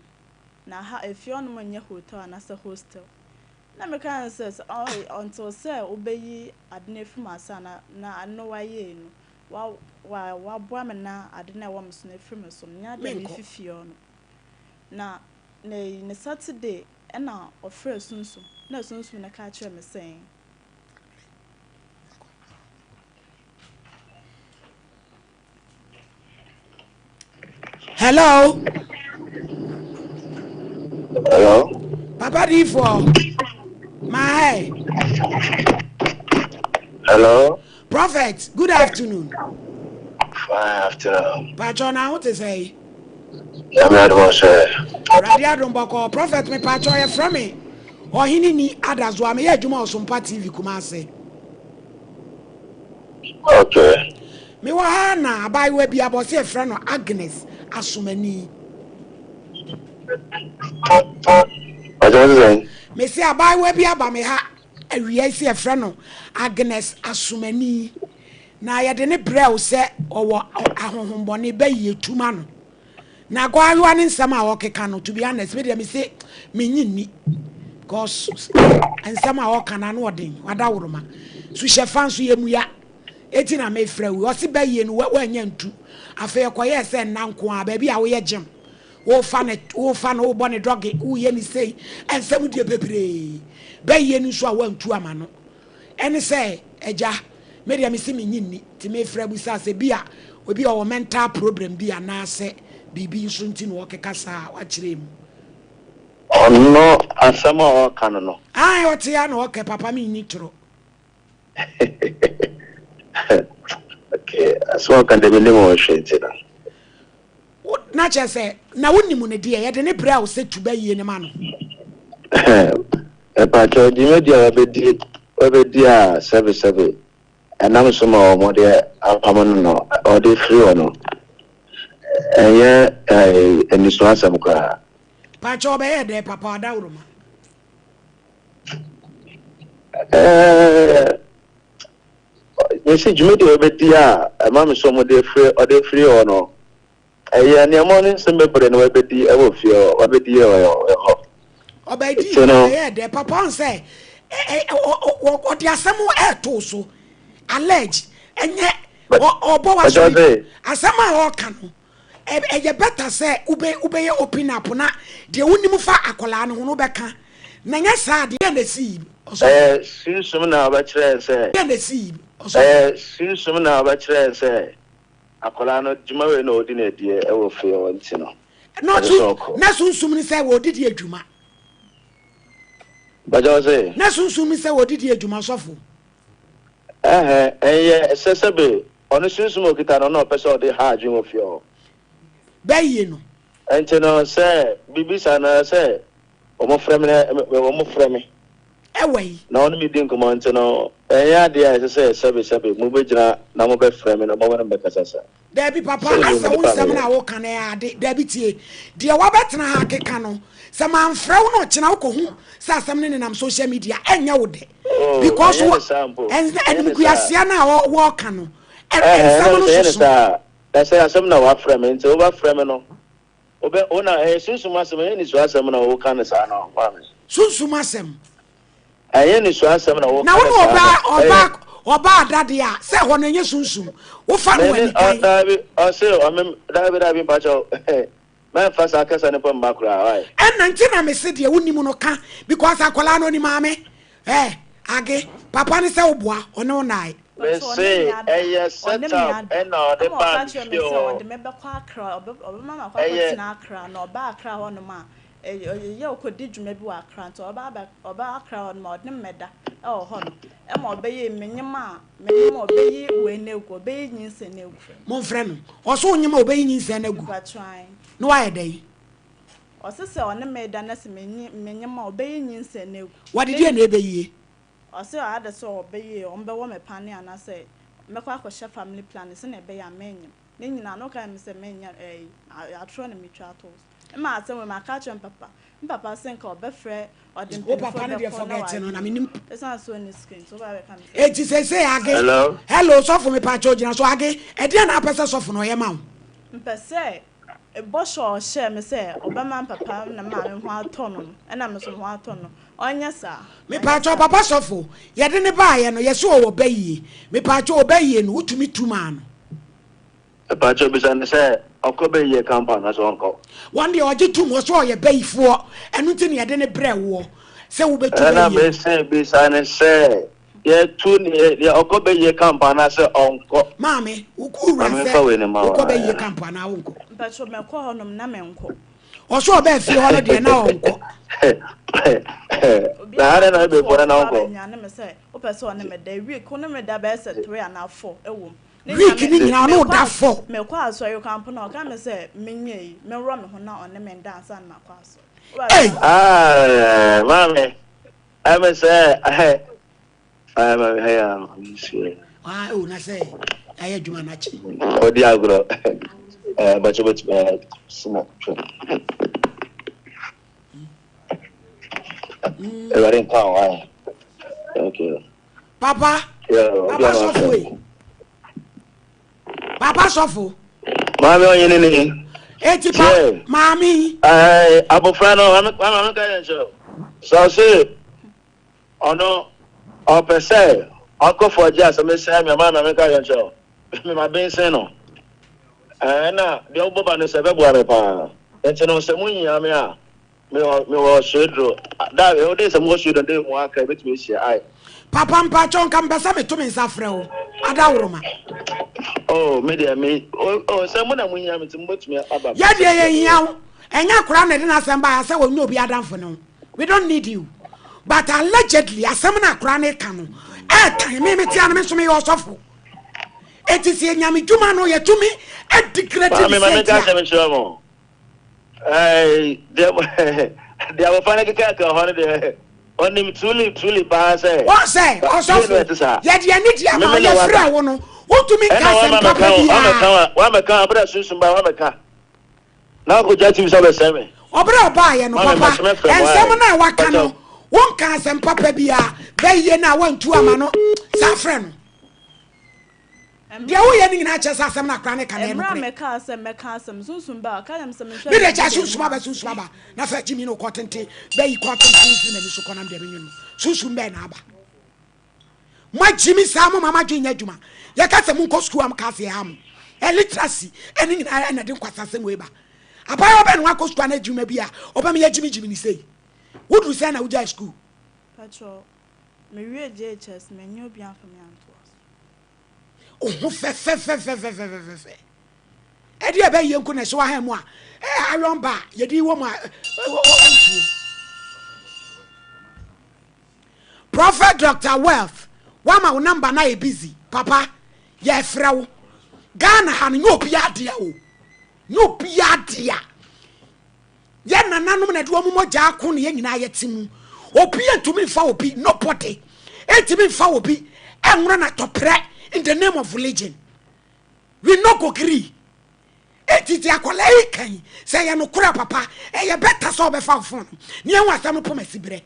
Na ha efie hɔ nom nyɛ hotel anaasɛ hostel. Na meka no sɛ sɛ ɔ until sɛ wobɛyi ade no afiri m'ase ana na ade no wayɛ yi no, wa wa waboa me na ade no a ɛwɔ me so no afiri me so no, nyɛ ade a Menkɔ. mefi fie hɔ nom. Na ne ne Saturday ɛna ɔfrɛɛ Sunsum, na Sunsum no ka kyerɛɛ me sɛ. Hello. Hello. Papa difoɔ. My. Hello. Prophet, good afternoon. Fine afternoon. Pacho na ho te sɛ. Nyame adom sɛ. Awurade adom bɔkɔ. Prophet me pacho yɛ frɛ me. Ɔhene ni adazoa meyɛ adwuma Ɔsompa TV Kumase. Okay. Mewɔ ha na abaayewa bi abɔ sɛ yɛfrɛ no Agnes Asomani. Mese abaayewa bi aba me ha awia yi sɛ yɛfrɛ no Agnes Asomani. Na yɛde ne brɛ wo sɛ ɔwɔ ahonhommɔne bɛyie tuma no. Na Agwayewa ne nsɛm a ɔkeka no to be honest me deɛ me se menye nni cause nsɛm a ɔka no ano ɔden wadaworoma suhyɛ fa nso yɛ muya eti na mefrɛ wo ɔse bɛyie no wanya ntu afei ɛkɔyɛɛ sɛ nna nko a baabi a woyɛ gyem wofa ne wofa no wobɔ ne dɔge woyɛ ne sei nsɛm deɛ bebree bɛyie no nso a wantu ama no Ɛne sɛ, Agya, me deɛ mese mennye nni, nti mefrɛ abusa sɛ bi a obi a ɔwɔ mental problem bi anaasɛ biribi nso nti na ɔkeka saa a, wakyerɛ mu. Ɔno asɛm a ɔreka no no. Ae ɔte a na ɔkɛ papa menni toro. Okay, asɛm a ɔka deɛ mennim ho hwee nti no. Wo, na kyerɛ sɛ, na wonim no deɛ, yɛde no brɛ wo sɛ tu bayie no ma no. Mepakyɛw, dwumadi a wabedi wabedi a sɛbesɛbe ɛnam so ma wɔde apam no no, wɔde firi hɔ no, ɛnyɛ aniso asɛm koraa. Pakyɛw, ɔbɛyɛɛ dɛn papa adaworoma? Ɛɛ, mese dwumadi a wabedi a ɛma me so wɔde firi ɔde firi hɔ no, Ɛyɛ nneɛma ne nsɛm bebree na wabɛdi wɔ fie hɔ, wabɛdi wɔ hɔ. Ɔbɛdi ɔbɛyɛ dɛ papa ɔn sɛ ɔde asɛm ɛɛto so allege ɛnyɛ ɔbɔ wasɔre asɛm a ɔka no ɛyɛ bɛta sɛ wobɛ wobɛyɛ open up na deɛ wonim fa akwadaa no ho no wobɛka na nyɛ saa deɛ na esi yi ɔsɔ. Ɛyɛ sunsum na ɔbɛkyerɛ sɛ. Deɛ na esi yi ɔsɔ. Ɛyɛ sunsum na ɔbɛkyerɛ sɛ. Akwadaa no, dwuma wei na ɔdi no adie wɔ fie hɔ nti no, ɛsɛ sɛ ɔkɔ. Na sunsum ne sɛ wɔdidi adwuma. Bàjẹ́ wọ́n sè. Na sunsum ne sɛ wɔdidi adwuma sɔfo. Ɛhɛn, ɛnyɛ sɛ sɛbe ɔno sunsum a ɔkita no na ɔpɛ sɛ ɔde ha adwene wɔ fie hɔ. Bɛyie no. Nti no sɛ biribi saa no sɛ wɔfrɛ me na wɔfrɛ me. Ɛwɔ yi. Na wɔne me di nkɔmmɔ nti no ɛnyɛ adeɛ a ɛsɛ sɛ sɛbe sɛbe mobɛgyina na mobɛfrɛ me na mo ne me bɛkasa saa. Daabi papa Sɛ asɛ mede wo ba nsɛm meyɛ. no a woka no ɛyɛ ade daabi tie deɛ wabɛtena ha akeka no sɛ manfrɛ wo na ɔkyena wokɔhu sɛ asɛm no nenam social media ɛnyɛ wo dɛ Oh, because ɛnyɛ wo ne saa mpo. Ɛnyɛ ne saa. animguaseɛ no a wɔka no Ɛhɛn, nsɛm ɛna no sɛ ɛnyɛ ne soso. saa a, na sɛ asɛm na wafrɛ me nti wobɛfrɛ me no wobɛ wo na ɛyɛ sunsum asɛm ɛnyɛ nisuo asɛm na woka no saa no maame. Sunsum asɛm. Ɛnyɛ nisuo asɛm na woka Na wo no ne saa ɔbaa no ɛyɛ. ɔbaa ɔbaa dadeɛ a sɛ ɛhɔ no ɛnyɛ sunsum wofa no Me wɔ ne ɔ anikan. daabi ɔse ɔme daabi daabi mpakyɛw mɛnfa saa kasa no mpo mma koraa why. Ɛna nti na mese deɛ wonim no ka because akwadaa no ɔnim maame eh Age papa ne sɛ woboa ɔne wo nae. But ɔne Mese me ada, ɛyɛ ɔne set me up ada. ɛna ɔde Ɛma baa ɔka me kyerɛ fie me sɛ hɔ ɔde me bɛkɔ Accra, ɔbɛ ɔbɛma makɔ ɛyɛ. akɔtena Accra, na ɔba Accra hɔnom a, ɛ ɔyɛ ɔkɔdi dwuma bi wɔ Accra, nti ɔba abɛ ɔba Accra hɔnom a ɔde me mmɛda ɛwɔ hɔnom. Ɛma ɔbɛyɛ menyem a, menyem a ɔbɛyi wei no agu, ɔbɛyi nyinsɛn no agu. Momfrɛ no. Ɔse wonyem a ɔbɛyi nyinsɛn no agu. Mepakyɛw ae. Na wayɛ dɛn? Ɔse sɛ ɔne me da na sɛ menye menyem a ɔbɛyi nyinsɛn no agu. Wɔde deɛn na ɛbɛyie? Ɔse ade sɛ ɔbɛyɛ ɔmbɛwɔ me pane anasɛ mɛkɔ akɔhyɛ family planning sɛnea ɛbɛyɛ a menyem. Ne nyinaa no ɔka kyerɛ me sɛ menyɛ ɛyi atorɔ na metwa ato wo so. Mma asɛm wei maka akyerɛ me papa. Me papa se nka ɔbɛfrɛ ɔde Wo mpanyinfoɔ papa no deɛ bɛkɔ na forget no na wayɛ. menim. Ɛsiane sɛ ɔnni sika nti woba abɛka me sɛ. Enti seesei Age. Hello. Hello sɔfo mepaakyɛw gyina so Age ɛdeɛn na apɛ sɛ sɔfo no ɔyɛ ma wo? Mepɛ sɛ bɔhyɛ a ɔhyɛɛ me sɛ ɔbɛma me papa ne me maame ho atɔ no no ɛna me nso me ho atɔ no Ɔnyɛ saa. Ɔnyɛ Mepaakyɛw saa. papa sɔfo, yɛde no baayɛ no yɛse ɔwɔ bayie, mepaakyɛw ɔbayie no wotumi tu maa no? Mepaakyɛw bisa no sɛ ɔkɔ bayie camp anaa sɛ ɔnkɔ. Wɔn deɛ ɔgye tom ɔse ɔyɛ bayifoɔ ɛno nti na yɛde no brɛ woɔ sɛ wobɛtu Ɛna bayie no. mese bisa no sɛ yɛtu no yɛ ɔkɔ bayie camp anaa sɛ ɔnkɔ. Maame wo wura Maame sɛ mfa wei no ma wo wokɔ bayie aa. camp anaa wonkɔ? Mpakyɛw mɛkɔ hɔnom na menkɔ. Ɔsɛ ɔbaa fie hɔ no deɛ na ɔnkɔ. Obi Na a adɛn na maame ɔbɛfo to na na ɔba ɔnkɔ? abɛnyane me sɛ wopɛ sɛ ɔne me da week wo ne me da bɛyɛ sɛ three anaa four ɛwɔ mu. Ne Week nyinaa ne me nyinaa ɔne wo mekɔ da as four. mekɔ asɔre koraa mpo na ɔka me sɛ menyɛ yi menworɔ me ho na ɔne me nda ansa na makɔ asɔre. Woba Ei! bɛka Ah, maame, ɛmi sɛ ɛhɛ. Ayi maame ha ya nsuo. Ah, oh, na sɛ ayɛ adwuma no akye. Ɔdi agorɔ. Ɛɛ bàtɛ bɛtumi ɛɛ sima twɛ. Ɛwɛre nka o ayi. Okay. Papa, papa sɔfo yi. Papa sɔfo. Maame ɔnyini ni. Eti pa maame. Ɛɛ abofra no maame maame ka yɛn kyerɛ. Sɛ ɔse. Ɔno ɔpɛ sɛ ɔkɔ fɔgye asɛm sɛɛ me ama me menka yɛ nkyerɛ wo me ma bensen no ɛɛ na deɛ wobɔ ba no sɛ ɛbɛboa me paa nti no sɛ mo hia me a me wɔ me wɔ sueduro da ɛwɔ de sɛ mo wɔ sueduro de mo aka ebetumi ahyia ai. Papa mpakyɛw nka mepɛ sɛ meto me nsa frɛ wo adaworoma. Oh me deɛ me oh, oh sɛ mo na mo hia me nti mo betumi aba. Yɛ deɛ yɛ hia wo ɛnyɛ akora na ɛde n'asɛm baeɛ sɛ wɔnyɛ obi adamfo ne ho. We don't need you but allegedly asɛm no akora ne ka no ɛɛtan me me tia no me nso meyɛ ɔsɔfo eti sɛ nyame dwuma no yɛtumi ɛdigredi ne Maame maame ka sɛnti a asɛm kyerɛ mo. Ɛɛ deɛ deɛ abɔfra no keka ka hɔ no deɛ ɔnim truly truly paa sɛ wɔn sɛ fie no ɔsɔfo ɛte saa. yɛde ani di ama Meme ne yɛfrɛ waka. wo no wotumi nka Ɛna asɛm wama papa mɛka wo wamɛka biara wa wamɛka abere sunsum ba wamɛka. Na akɔgya tim sɛ ɔbɛsɛe me. Ɔberɛ a ɔbaeɛ no, Maame, papa, mɛsɛ mɛfrɛ mo nsɛm ae. no a waka Mpakyɛw. no, wonka asɛm papa biara, bɛyie no a woantu ama no, san frɛ no. Deɛ woyɛ no nyinaa kyerɛ sɛ asɛm no akora ne ka no ɛyɛ Mmerɛ a nokorɛ. mekaa sɛ mɛka asɛm, sunsum baa, ɔka kyerɛɛ me sɛ menhwɛ Me me deɛ gyae video sunsum anim aba ase. sunsum aba na fa gyimi no kɔ tenten bɛyi kɔ tenten mfiri m'ani so kɔ nam deɛ menwene no sunsum bɛn na aba. Moagyimi saa moma moadwen nyɛ adwuma yɛka sɛ monkɔ sukuu a moka sɛ yɛha mo illiteracy ɛne nyinaa ɛna de nkwasasɛm wei ba abaayewa bɛn na wakɔ sukuu ana adwuma bi a ɔbɛma yɛagyimigyimi ne sei woduru sɛn na wogyae sukuu. Patrɔ, me wie JHS, manyɛ obi amfa me antoa so. Wo ho fɛfɛfɛfɛfɛfɛfɛ. Ɛdeɛ ɛbɛyɛ yie nko na ɛhyɛ w'ahan mu a iron bar yɛde wɔ mu a ntuo. Prophet Doctor Wealth wama wo number no ayɛ busy papa yɛfrɛ wo Ghana ha no nyɛ obiara dea o nyɛ obiara dea. Yɛn nananom na ɛde wɔn mogya ako na yɛn nyinaa yɛte mu. Obi ntumi nfa obi, nobody ntumi nfa obi ɛnworo na tɔprɛ in the name of religion. We no go gree. Eti di akwadaa yi kan sɛ ɛyɛ nokorɛ papa, ɛyɛ better sɛ ɔbɛfa wo phone no ne ɛho asɛm no pom asi berɛ.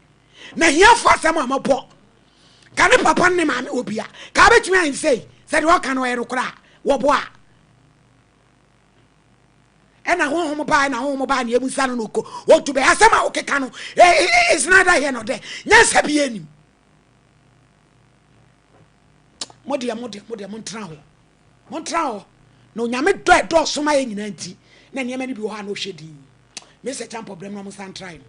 Na hiafoɔ asɛm a mɔbɔ ka ne papa ne maame wɔ bia ka bɛtumi ayɛ sei sɛ deɛ ɔka no ɔyɛ nokorɛ a wɔbɔ a. Ɛna honhom baa ɛna honhom baa nea ebusa no no ko otu bɛ asɛm a wokeka no is neither here nor there nyansa bi anim mo deɛ mo deɛ mo deɛ mo ntena hɔ mo ntena hɔ na onyame dɔ ɛdɔɔso ma yɛ nyinaa nti na nneɛma no bi wɔ hɔ a na ɔhwɛ din me sɛ kyampɔ brɛm na mo nsa ntrae no.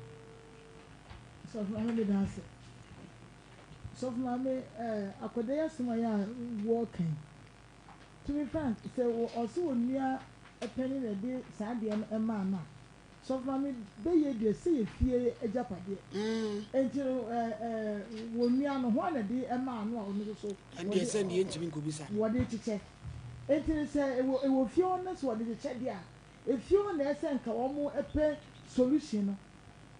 Sɔfo maame meda ase. Sɔfo maame eh, akɔda yi asɛm a yɛ a wɔka yi. To be frank, sɛ ɔse onua panin na ɛde saa adeɛ no maa no a, Sɔfo Maame bɛyɛ deɛ sɛ yɛ fie agyapadeɛ. Enti no wɔn nua no, hwan na ɛde maa no a ɔno nso so Ɛndeɛ sɛ deɛ yɛntumi nkɔbisa no. wɔde kyekyɛ. Enti no sɛ ɛwɔ fie hɔ na sɛ wɔde kyekyɛ deɛ a, efie hɔ na ɛsɛ nka wɔn pɛ solution no.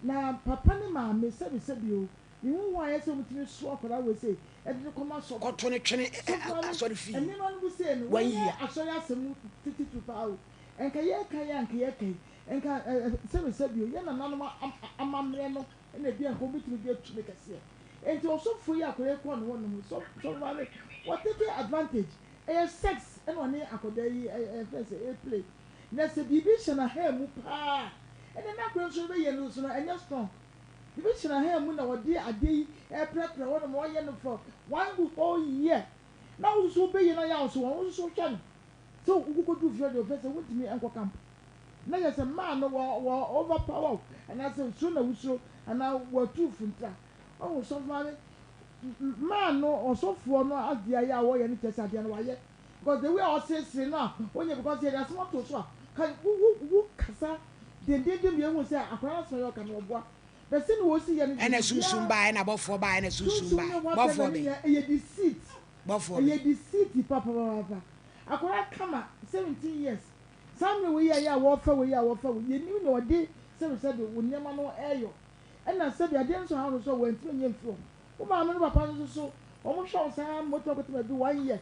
Na papa ne maame, sɛbi sɛbi o, Mehu wɔn a ɛyɛ sɛ wɔtumi soa akwadaa wei sei de no kɔma sɔfo. Kɔto no twene Sɔfo maame, asɔre fie. nneɛma no bi sei no, One wei year. nyɛ asɔre asɛm titiriw paa o. Nka yɛreka yi a nka yɛreka yi, nka ɛ ɛ sɛbi sɛbi o, yɛn nananom am amammerɛ no na ebi a nka wɔbɛtumi de atu no kɛseɛ. Enti ɔsɔfo yi a akwadaa yi kɔɔ ne hɔ nom, sɔfo sɔfo maame, wɔ take advantage. Ɛyɛ sex ɛna ɔne akwadaa yi ɛ ɛ yɛfrɛ no sɛ ɛreplay. Na sɛ biribi hyɛ n'ahamu paa a, ɛnna n'akwadaa nso bɛyɛ no nso no, ɛnyɛ strong. Biribi hyɛ n'ahan mu na ɔde adeɛ yi reprɛprɛ hɔ nom ɔyɛ no for one whole year na wo nso wobɛyie na yɛ wo so wɔn wo nso hwɛ no sɛ wokɔkɔduru fie deɛ ɔfɛ sɛ wontumi nkɔ camp na yɛ sɛ mmaa no wɔ wɔ over power wo anaasɛ suro na wosuro anaa wɔatu funtra ɔho sɔfo maame mmaa no ɔsɔfoɔ no adeɛ ayɛ a wɔyɛ no kyɛ sɛ adeɛ no wayɛ because the way a ɔseresere no a ɔnyɛ because yɛde asɛm ato so a ka wo wo wo kasa dendenden ma yɛhu sɛ akwadaa no asɛm a yɛ ɔka no ɔboa but sɛnea wɔsi yɛ no deɛ Ɛna sunsum obiara bae, ɛna bɔfoɔ bae, ɛna sunsum sunsum bae. ne ho asɛm Bɔfoɔ na ne bɛn? nyinaa ɛyɛ deceit Bɔfoɔ ɛyɛ bɛn? deceit papapaapa akwadaa kama 17 years saa mmerɛ wei a yɛ a wɔfɛ wei a wɔfɛ wei yɛnim nea ɔde sɛbi sɛbi wo nneɛma no ɛyɔ ɛna sɛbi adeɛ nso ha no so a wɔantumi anyɛ mfiri hɔ Wo maame ne papa no nso so wɔn hwɛ wo saa ma wotumi akɔtena baabi one year.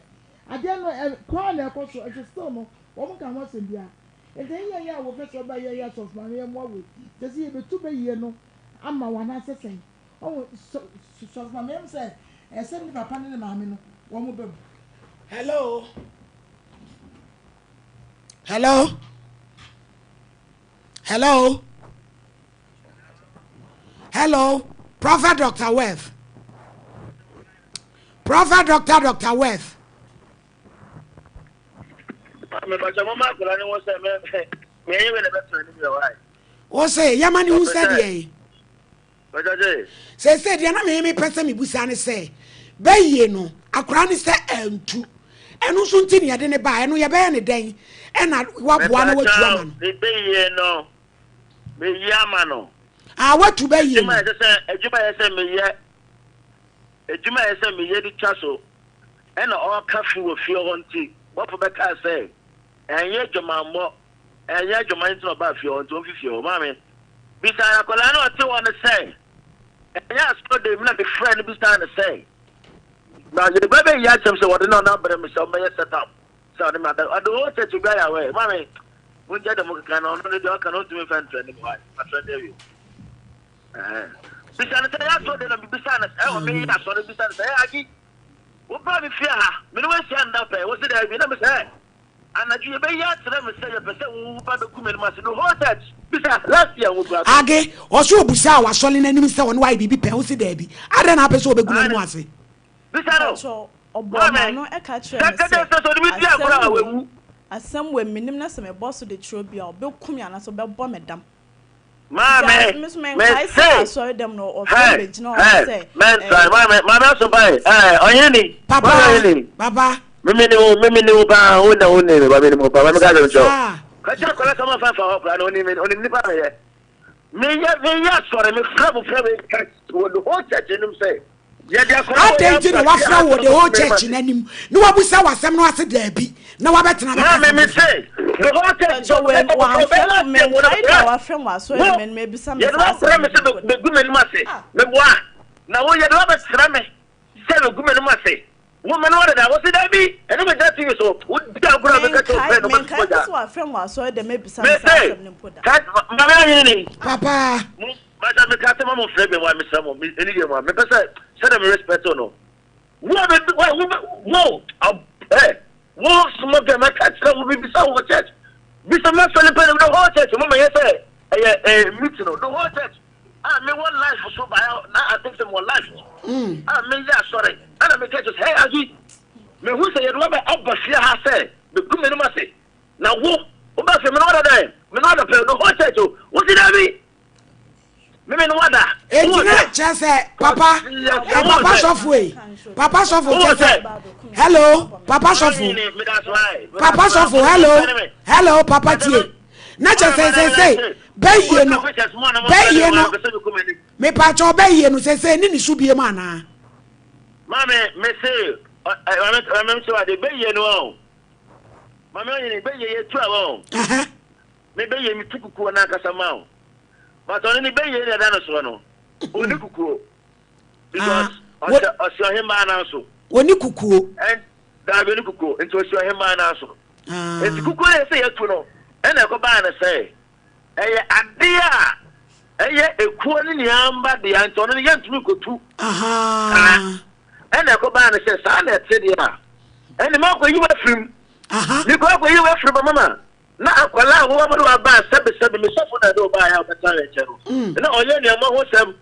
Adeɛ no ɛ kɔ ara na ɛkɔ so nso still no wɔn nka ho asɛm biara. Nti ɛnyɛ yɛn a wɔpɛ sɛ wɔba yɛn yɛ asɔfo maame yɛn mmoa wei. Kyerɛ sɛ yɛbɛtu bɛyie no ama wo anaasɛ sɛn? Wahu sɔ sɔfo maame ɛm sɛ ɛsɛ sɛ ne papa ne ne maame no wɔn ba mu. Hello. Hello. Hello. Hello, Prophet Dr. Worth. Prophet Dr. Dr. Worth. Wo se yɛma ne hu sɛ deɛ yi. Sɛsɛ deɛ na me mepɛ sɛ mebusa ne sɛ bɛyie no akora ne sɛ antu ɛno nso nti ne yɛde ne baa ɛno yɛbɛyɛ ne dɛn ɛna waboa na watu ama no. Bɛyie no Meyi ama no. Ah, watu bɛ yie no. Adwuma a ɛsɛ sɛ adwuma a ɛsɛ sɛ meyɛ adwuma a ɛsɛ sɛ meyɛ de twa so ɛna ɔreka fi wɔ fie hɔ nti bɔfo bɛkaa sɛ ɛnyɛ adwamammɔ ɛnyɛ adwaman nti na ɔbaa fie hɔ nti ɔmfi fie hɔ. Maame bisa akwadaa no a ɔte hɔ no sɛ ɛnyɛ asɔre mu na mefrɛ no bisaa no sɛ na yɛba bɛyi asɛm sɛ wɔde no ɔno abrɛ me sɛ ɔmmɛyɛ set up sɛ ɔne me ada ɔde whole church obi ayɛ awɛ maame Mongya dɛm keka no, ɔno no deɛ ɔka no ɔntumi mfa ntra anim hɔ atrɛ no awie. Bisa no sɛ ɛyɛ asɔre deɛ na mebisa no sɛ ɛwɔ meyɛ asɔre bisa no sɛ ɛyɛ agi wobaa me fie ha me ne woahyia nna pɛn wo se daabi na me sɛ anadwo yɛbɛyi akyerɛ me sɛ yɛpɛ sɛ wo ba bɛku m'anim ase the whole church bisa last year wo kura Age, ɔso obusaa w'asɔre no anim sɛ ɔne wo ayɛ biribi pɛn, wo se daabi. Adɛn na apɛ sɛ ɔbɛgu n'anim ase? Bisa no. Mpakyɛw, ɔbɔɔ Maame, m'ano ka kyerɛɛ sɛ me kɛtɛ sɛ, sɛ sɛ ɔde me di agorɔ asɛm a wei, wawu. asɛm wei mennim na sɛ mebɔ so de kyerɛ obi a, ɔbɛku me anaasɛ ɔbɛbɔ me dam. Nti Maame, a, me nso menkae sɛ mese, asɔre dɛm no ɔfrɛ hɛ, me bɛgyina hɔ hɛ, sɛ, mɛntrae, ɛɛ, maame, maame asobae, ɛɛ, ɔhene ni, Papa, maame ɔhene ni. papa. Mimi ni wo, mimi ni wo paa, wo na wo ni me ba, mimi ni wo paa, maame ka asɛm kyerɛ wo. Saa. Ka kyerɛ akwadaa sɛ ɔmfa mfa hɔ koraa na onim me, onim nipa a meyɛ. Meyɛ, meyɛ asɔre, mefrɛ mo frɛ me church, wɔ the whole church anim sɛ, yɛde akwadaa wɔ Adɛn yɛ nti na abra fie wafrɛ ha wo wɔ sɛ the whole ɔbɛku me church ma no anim na wabusa w'asɛm no ase daabi na wabɛtena abɛka Maame asɛm me foforɔ? se. The whole church Pacho wei wamfrɛ me menkae da wafrɛ me wɔ asɔre Wo dɛm no mebisa me yɛde saa woabrɛ asɛm me no sɛ mpo da. bɛgu m'anim ase meboa na wo yɛde woabɛsra me sɛ bɛgu m'anim ase wo me ne woadeda wo se dabi ɛne megyina TV so wodi agorɔ a meka kyerɛ wo Menkae pɛ no menkae wobɛsosɔ mpo gya sɛ wafrɛ me wɔ asɔre dɛm abisa me saa mese asɛm no mpo da. ka maame anyini ni Papa. mo masa meka sɛ ma mo mfrɛ me wa mesrɛ mo ɛni deɛ mo a mepɛ sɛ sɛdeɛ me respect no wo a bɛ wo wo wo ɛ Wo soma bɛ ma ka kyerɛ wo bibisa wo church bisa ma sɔle pɛ the whole church mo ma yɛ sɛ ɛyɛ ɛɛ meeting no the whole church a me wɔ life so ba na I think sɛ mo wɔ life a me yɛ asɔre ɛna me ka kyerɛ sɛ hey agi me hu sɛ yɛde waba aba fie ha sɛ me gu m'anim ase na wo wo ba fie me na wada dan me na wada pɛ the whole church o wo si daabi. Meme no wada. Enti na kyerɛ sɛ papa ɛ papa sɔfo yi papa sɔfo kyerɛ sɛ hello papa sɔfo papa sɔfo hello hello papa tie na kyerɛ sɛ sɛsɛ bɛyie no bɛyie no mepaakyɛw bɛyie no sɛsɛ ne ne so bie mu anaa. Maame mese maame maame sɛ wade bɛyie no ɔn maame ɔnyini bɛyie yɛ tu a ɔn me bɛyie me tu kukuo n'ankasa ma o. But ɔno ne bɛyie na ɛda no soɔ no, ɔnni kukuo. Because Ah, ɔhyɛ ɔsi ɔhemmaa nan so. Ɔnni kukuo. Ɛn daabi ɔnni kukuo nti ɔsi ɔhemmaa nan so. Ah. Nti kukuo yɛ sɛ yɛtu no ɛna ɛkɔbaa no sɛ ɛyɛ adeɛ a ɛyɛ ekuo ne nea mba dea nti ɔno no yɛntumi nkotu. Ahaa. Ɛna ɛkɔbaa no sɛ saa na ɛte deɛ a ɛne makɔyi w'afirim. Aha. Mekɔ akɔyi w'afirim mama Na akwadaa a wɔwɔ no aba a sɛbesɛbe me sɔfo na ɛde ɔbaa yɛ a ɔbɛtena yɛn nkyɛn no, na ɔyɛ nneɛma ho sɛm.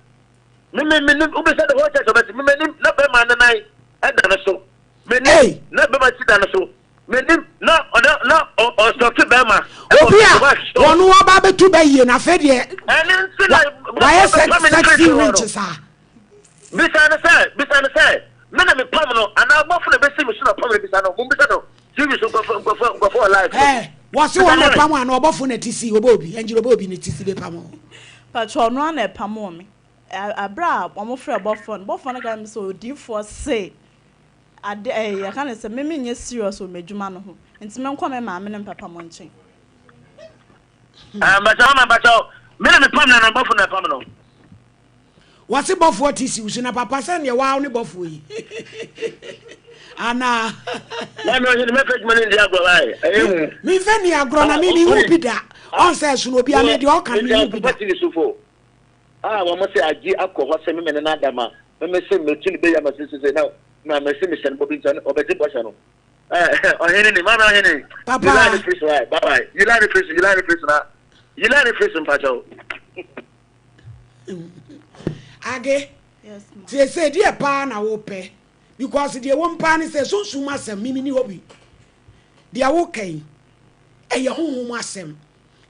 Me me me nim wobisa the whole church ɔbɛte me m'anim na bɛrima ne nan ɛda ne so. M'anim na bɛrima ti da ne so. M'anim na ɔna na ɔsɔke bɛrima. Obi a wɔn wɔba abɛtu bɛ yie na afei deɛ ɛne nti na wayɛ sexy winch saa. Bisa no sɛ, bisa no sɛ, me na mepam no anaa ɔbɔfo na ebesi me so na ɔpam no? Bisa no, mummisa no, TV so nkurɔfo, nkurɔfo, nkurɔfo wɔ live so. Ɛɛ, wɔse wɔn na ɛpam anaa ɔbɔfo na ti si, ɔbɔ obi, ɛngyina ɔbɔ obi ne ti si bepam o. Pakyɛ ɔno ara na ɛpamoo me. Ɛ, bere a wɔfrɛɛ bɔfoɔ no, bɔfoɔ no ka kyerɛɛ me sɛ odiyifoɔ se ade, ɛɛ, yɛka no sɛ me menyɛ serious wɔ m'adwuma no ho, nti menkɔ me maame ne me papa mo nkyɛn. Ɛɛ, mpakyɛ, mama mpakyɛ, me na mepam no anaa ɔbɔfo na ɛpam no? Wɔse bɔfoɔ te siw so na papa sɛ neɛ waa wo ne bɔfoɔ yi anaa. Maame ɔhene mɛfɛ adwuma no ndi agorɔ wae ɛyɛ hu. Memfɛ ni agorɔ na me mehu bi da ɔn sɛ ɛsono obi a me deɛ ɔka no mehu bi da. TV sofo a wɔn sɛ agye akɔ hɔ sɛ meme ne no adama meme se metu ne bɛyi ama sesese na na mese mehyɛ no bɔ bi nti ɔbɛgye bɔhyɛ no ɔhene ni maame ɔhene papa yi line firi so wae bye bye yi line firi so yi line firi so na yi line firi so mpakyɛw. Age, seesei deɛ paa na wopɛ because deɛ wɔm paa ne sɛ sunsum asɛm mimi ni hɔ bi. Deɛ woka yi, ɛyɛ honhom asɛm.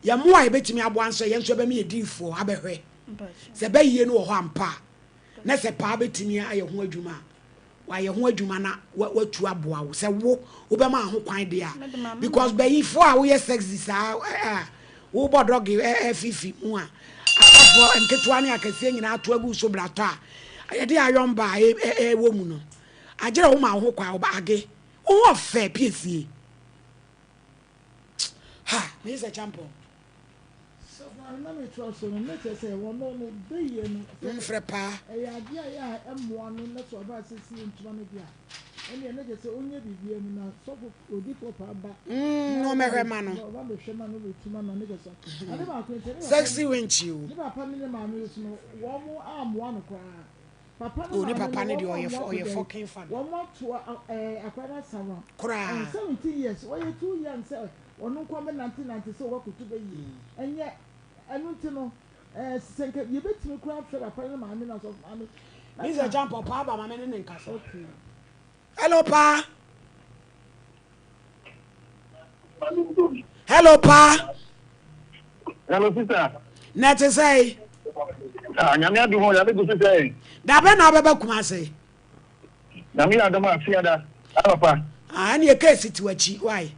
Yɛn mmoa a yɛbɛtumi aboa nso yɛn nso yɛbɛma yɛ diifoɔ abɛhwɛ sɛ bɛyie no wɔ hɔ ampa a na sɛ paa bɛtumi ayɛ ho adwuma a wayɛ ho adwuma na watu aboa wo sɛ wo wobɛma ho kwan deɛ a because bayifoɔ a woyɛ sexy saa a wobɔ dɔge ɛfifi mu a asɔfoɔ nketewa ne akɛseɛ nyinaa ato agu so bratɔ a yɛde ayɔn ba a ɛwɔ mu no agyerɛ wo ma wo ho kwa wo age wo ho ɔfɛ piesie ha meyɛ sɛ champɔn Sɔfo maame na me toa so no na kyerɛ sɛ wɔn no no bɛyɛ no sɛ Mfrɛ paa. ɛyɛ adeɛ a ɛyɛ a ɛmmoa no na sɛ ɔba sɛ sie ntoma no deɛ a ɛnneɛ na kyerɛ sɛ ɔnyɛ biribiara mu na sɔfo odifoɔ paa ba Mm, na ɔmɛhwɛ ma no. na ɔba bɛhwɛ ma no bɛtu ma no ne kyerɛ sɛ ade baako nti ne papa Sexy wenchi o. ne papa ne ne maame nso no wɔn ammoa no koraa papa ne Oh, ne maame papa no ne deɛ wɔn ɔyɛ ammoa ɔyɛ kɔdɛn fucking father. wɔn ato ɛɛ akwadaa no asawa Koraa. and 17 years ɔyɛ too young sɛ Ɔno nko ara bɛnantenante sɛ ɔbɛkoto bɛyie. Ɛnyɛ ɛno nti no, ɛɛ sɛ nka yɛbɛtumi koraa afrɛ papa no ne maame no asɔfo maame. Mr. Champɔ paa ba ma me ne ne nkasa. Okay. Hello paa. Hello paa. Hello sister. Na ɛte sɛ. Ah, nyame adum o, nyame gu so sɛ. Dabɛ na abɛbɛ Kumase. Nyame yɛ adom a fiada anɔpa. Ah, ɛne ɛkɛsi ti w'akyi, why?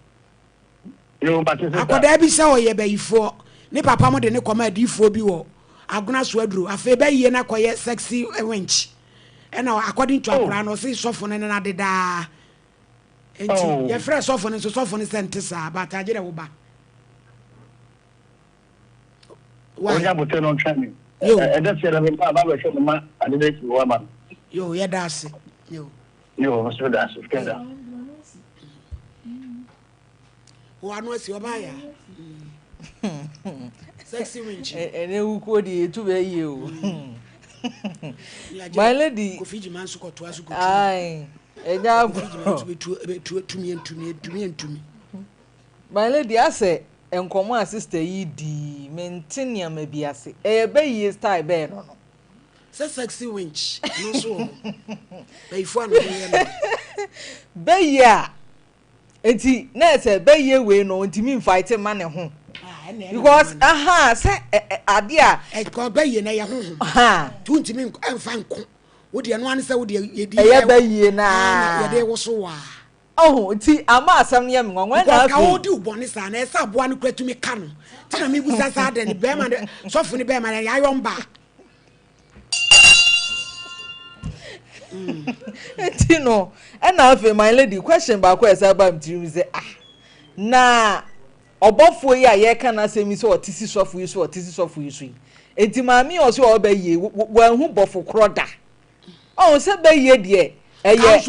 Yoo mate sister. Akwadaa bi sɛ ɔyɛ bayifoɔ ne papa mo de ne kɔma adiifoɔ bi wɔ agona so aduro afei bɛyie no akɔyɛ sexy wench ɛna according to Oh. akwadaa no ɔse sɔfo no ne no ade daa nti Oh. yɛfrɛ sɔfo no nso sɔfo no sɛ nte saa but agye dɛ wo ba. Why? Ɔnya abotire na ɔntwɛn me. Yo. Ɛda fiada me ba ba bɛhwɛ me ma ade no asi hɔ ama me. Yo, yɛda ase. Yo. Yo, nso meda ase. Fiada. Wo ano asi ɔbaa ya. Sexy winch. Ɛnɛ wukuo deɛ yɛtu bɛ yie o. My lady. Kofi Gyima nso kɔtoa so kɔtu. Ae, ɛnyɛ agorɔ. Kofi Gyima nso bɛtu bɛtu tumi ntumi ntumi ntumi. My lady asɛ nkɔmɔ a sister yi di yi mente nneɛma bi ase. Ɛyɛ bɛyie style bɛn no no? Sɛ sexy winch no nso wɔ hɔ. Bɛyifoɔ a na wɔyɛ no. Bɛyie a Nti na ɛsɛ bɛyɛ wei no ɔntumi nfight ma ne ho because aha sɛ adeɛ a. Ɛkɔ bɛyie na ɛyɛ honhom. Nti wontumi ɛnfa nko wo deɛ no ara ne sɛ wo deɛ yɛdi. Ɛyɛ bɛyie naa. Yɛde woso waa. Ɔho nti ama asɛm no yɛ me nwanwa ɛna afei. Because ka ɔdi wo bɔne saa na ɛsɛ aboa no kura tumi ka no nti na mebusa saa dɛ ne bɛrima no sɔfo ne bɛrima no ɛyɛ ayɔnba. Nti no ɛna afei my lady question baako a ɛsan ba me tirim sɛ ah na ɔbɔfoɔ yi a yɛreka n'asɛm yi sɛ ɔte si sɔfo yi so ɔte si sɔfo yi so yi nti maame yi ɔsɛ ɔbɛ yie wɔahu bɔfo korɔ da ɔho sɛ bɛyie deɛ ɛyɛ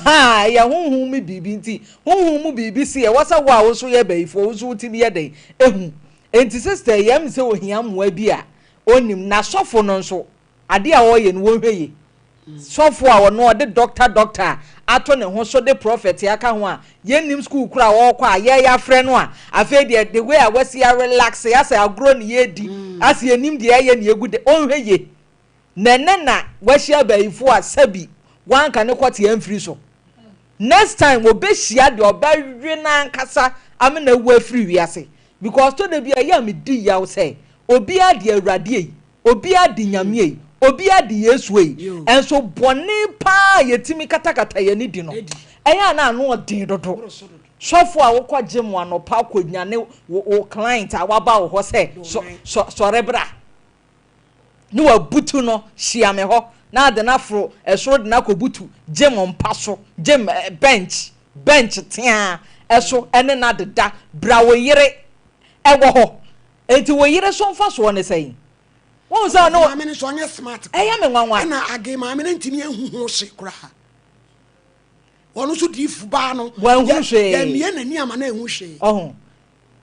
ɛyɛ honhom mu biribi nti honhom mu biribi si ɛwɔ sɛ wo a wo nso yɛ bɛyifoɔ wo nso wotumi yɛ dɛn ehu nti sister yi ɛm sɛ ohia mmoa bi a Ɔnnim. Na sɔfo no nso, adeɛ a ɔreyɛ no, wɔnhwɛ yie. Sɔfo a ɔno ɔde doctor doctor ato ne ho so de prophet aka ho a, yɛnnim school koraa a ɔrekɔ a yɛn yɛafrɛ no a, afei deɛ the way a wasi arelaxe asɛ agorɔ ne yɛredi, asɛ yɛnnim deɛ ɛyɛ ne yɛgu de, ɔnhwɛ yie. Na ɛnnɛ na wahyia abayifoɔ a sɛbi wanka ne kɔteɛ amfiri so. Next time ɔbɛhyia deɛ ɔbɛwe no ankasa ama no awu afiri wiase. Because tɔ da bi a ɛyɛ a medi yaw sɛ obiara de Awurade ei, obiara de Nyame ei, obiara de Yesu ei, nso bɔne paa a yɛtumi katakata yɛn ani di no, ɛyɛ a na ano ɔden dodo. Sɔfo a wokɔ gym anɔpa kɔnyane wo client a waba wo hɔ sɛ sɔre bra. ne wabutu no hyia me hɔ na ade no aforo ɛsoro de no akɔbutu gym mpa so, gym bench, bench teaa ɛso ɛne no adeda, bra wo yere ɛwɔ hɔ, enti wo yere so mfasoɔ ne sɛn? Wohu sɛ ɔne wo, Maame no nso ɔnyɛ smart koraa. Ɛyɛ me nwanwa. Ɛna Age maame no ntumi anhu ho hye koraa. Ɔno nso diifo baa no. Wanhu hwee. Yɛmmie n'ani ama no anhu hwee. Ɔho.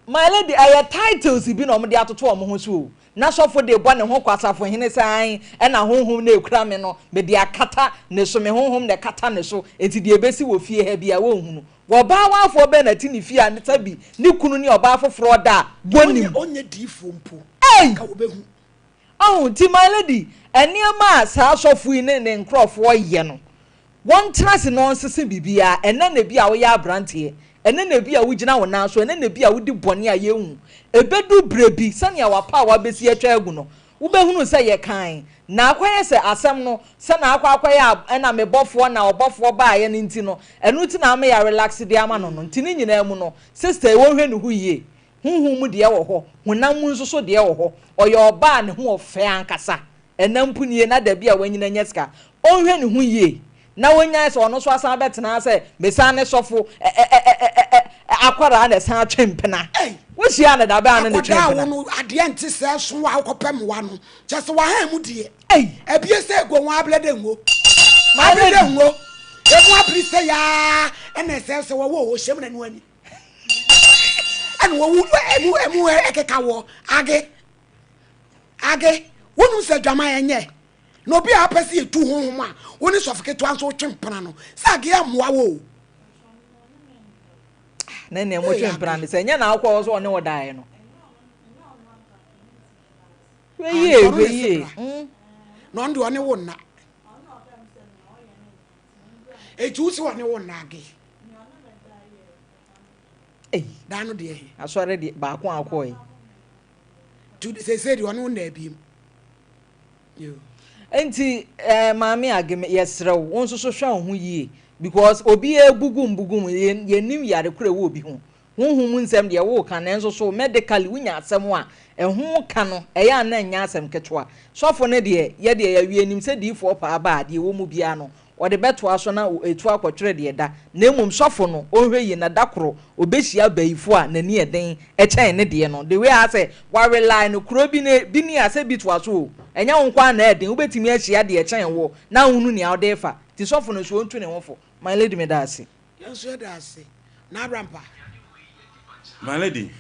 My lady, ɛyɛ titles bi na wɔde atoto wɔn ho so o. Na sɔfo de bɔ ne ho kɔ asafohene sɛ ae, ɛna honhom no a ekura me no, mede akata ne so, me honhom na ɛkata ne so, enti deɛ ebesi wɔ fie ha biara, wɔnhunu. Ɔbaa wafoɔ bɛn na ɛte ne fie a sɛbi ne kunu ne ɔbaa foforɔ da a, wɔnnim? Ɔnyɛ diifoɔ mpo, Ei! anka wɔbɛhu. Ɔho, nti my lady, nneɛma a saa sɔfo yi ne ne nkorɔfoɔ yɛ no, Wɔntena ase na wɔnsese biribiara. Ɛnnɛ na ebia woyɛ aberanteɛ. Ɛnnɛ na ebia wogyina wo nan so. Ɛnnɛ na ebia wodi bɔne a yɛnhu. Ɛbɛdu berɛ bi, sɛnea w'apaawa bɛsi atwa agu no, wobɛhunu sɛ yɛkae. Na akɔyɛ sɛ asɛm no, sɛ na akɔ akɔyɛ a ɛna me bɔfoɔ na ɔbɔfoɔ baeɛ no nti no, ɛno nti na ama yɛarelaxe de ama no no. Nti ne nyinaa mu no, sister yi, wɔnhwɛ ne ho yie. Honhom mu deɛ wɔ hɔ, honam mu nso so deɛ wɔ hɔ. Ɔyɛ ɔbaa a ne ho ɔfɛ ankasa. Ɛna mpo nie na dabi a wanyini anya sika. Ɔnhwɛ ne ho yie na ɔnyae sɛ ɔno nso asan abɛtena ha sɛ mesan ne sɔfo ɛ-ɛ-ɛ-ɛ-ɛ akwadaa na ɛsan twe mpena. Ei! Wohyiaa no da bɛn a ne ne twe Akwadaa a mpena? wo no adeɛ nte sɛ so a wokɔpɛ mmoa no kyɛ sɛ wahan mu deɛ. Ei! Abie sɛ ego ho ablɛ dɛ ngo. My Ablɛ dɛ lady. ngo. Emu abiri sɛ yaa ɛna ɛsɛ sɛ wɔwɔ wɔ hyɛm na ɛno ani. Ɛna wɔwu ɛmu ɛmu ɛkeka wɔ age. Age, wonim sɛ adwaman ɛnyɛ, na obi a apɛ sɛ yɛtu honhom a wo ne sɔfo ketewa nso wotwe mpena no, sɛ Age ammoa wo o. Na nea motwe mpena no sɛ ɛnyɛ na akɔ hɔ sɛ ɔne wo daeɛ no. Hwɛ yie, hwɛ yie. Mm. Na ɔno deɛ ɔne wo nna. Eti wo sɛ ɔne wo nna Age. Ei. Daa no deɛ he. Asɔre deɛ baako a akɔɛ. To seesei deɛ ɔne wo nnaa biem. Yo. Nti eh, maame Ageme yɛsrɛ wo, wo nso so hwɛ wo ho yie because obiara bugum bugum, yɛn yɛnnim yare korɔ ɛwɔ obi ho. Honhom mu nsɛm deɛ woka nanso so medically wonya asɛm a ɛho ka no ɛyɛ a na ɛnyɛ asɛm ketewa. Sɔfo no deɛ yɛdeɛ yɛawie nim sɛ diifoɔ paa ba a deɛ ɛwɔ mu biara no Ɔde bɛtoa so na atu akɔtwerɛ deɛ ɛda, na mmom sɔfo no, ɔnhwɛ yie na da koro ɔbɛhyia bayifoɔ a n'ani yɛ den kyɛn ne deɛ no. The way a sɛ wa rely no, kuro bi ne bi ni a sɛ bi toa so o, ɛnyɛ wo nko ara na ɛyɛ den, wobɛtumi ahyia deɛ ɛkyɛn woɔ na wohunu nea wode refa. Nti sɔfo no nso ɔntu ne ho fo. My lady meda ase. Yɛn nso yɛda ase. N'Abrampa. My lady,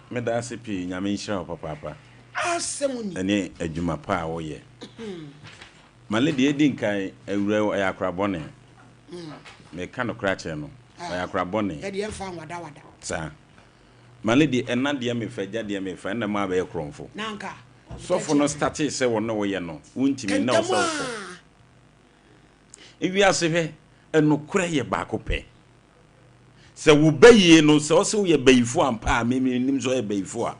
meda ase pii, Nyame nhyira wo papaapa Asɛm ni. ɛne adwuma pa a woyɛ. My lady, edi nkan, awura yi ɔyɛ akora bɔne. Meka nokorɛ akyerɛ no, ɔyɛ akora bɔne. Yɛde yɛn fa nwadawada. Saa. My lady, ɛna deɛ mefa, agya deɛ mefa, ɛna maa bɛyɛ korɔmfo. Nanka. Sɔfo no startee sɛ wɔne wo yɛ no, wontumi, na ɔsɛ wokɔ. Ewiase hwɛ, ɛnokorɛ yɛ baako pɛ. Sɛ wo bayie no, sɛ ɔsɛ woyɛ bayifo ampa a, me mennim sɛ ɔyɛ bayifo a.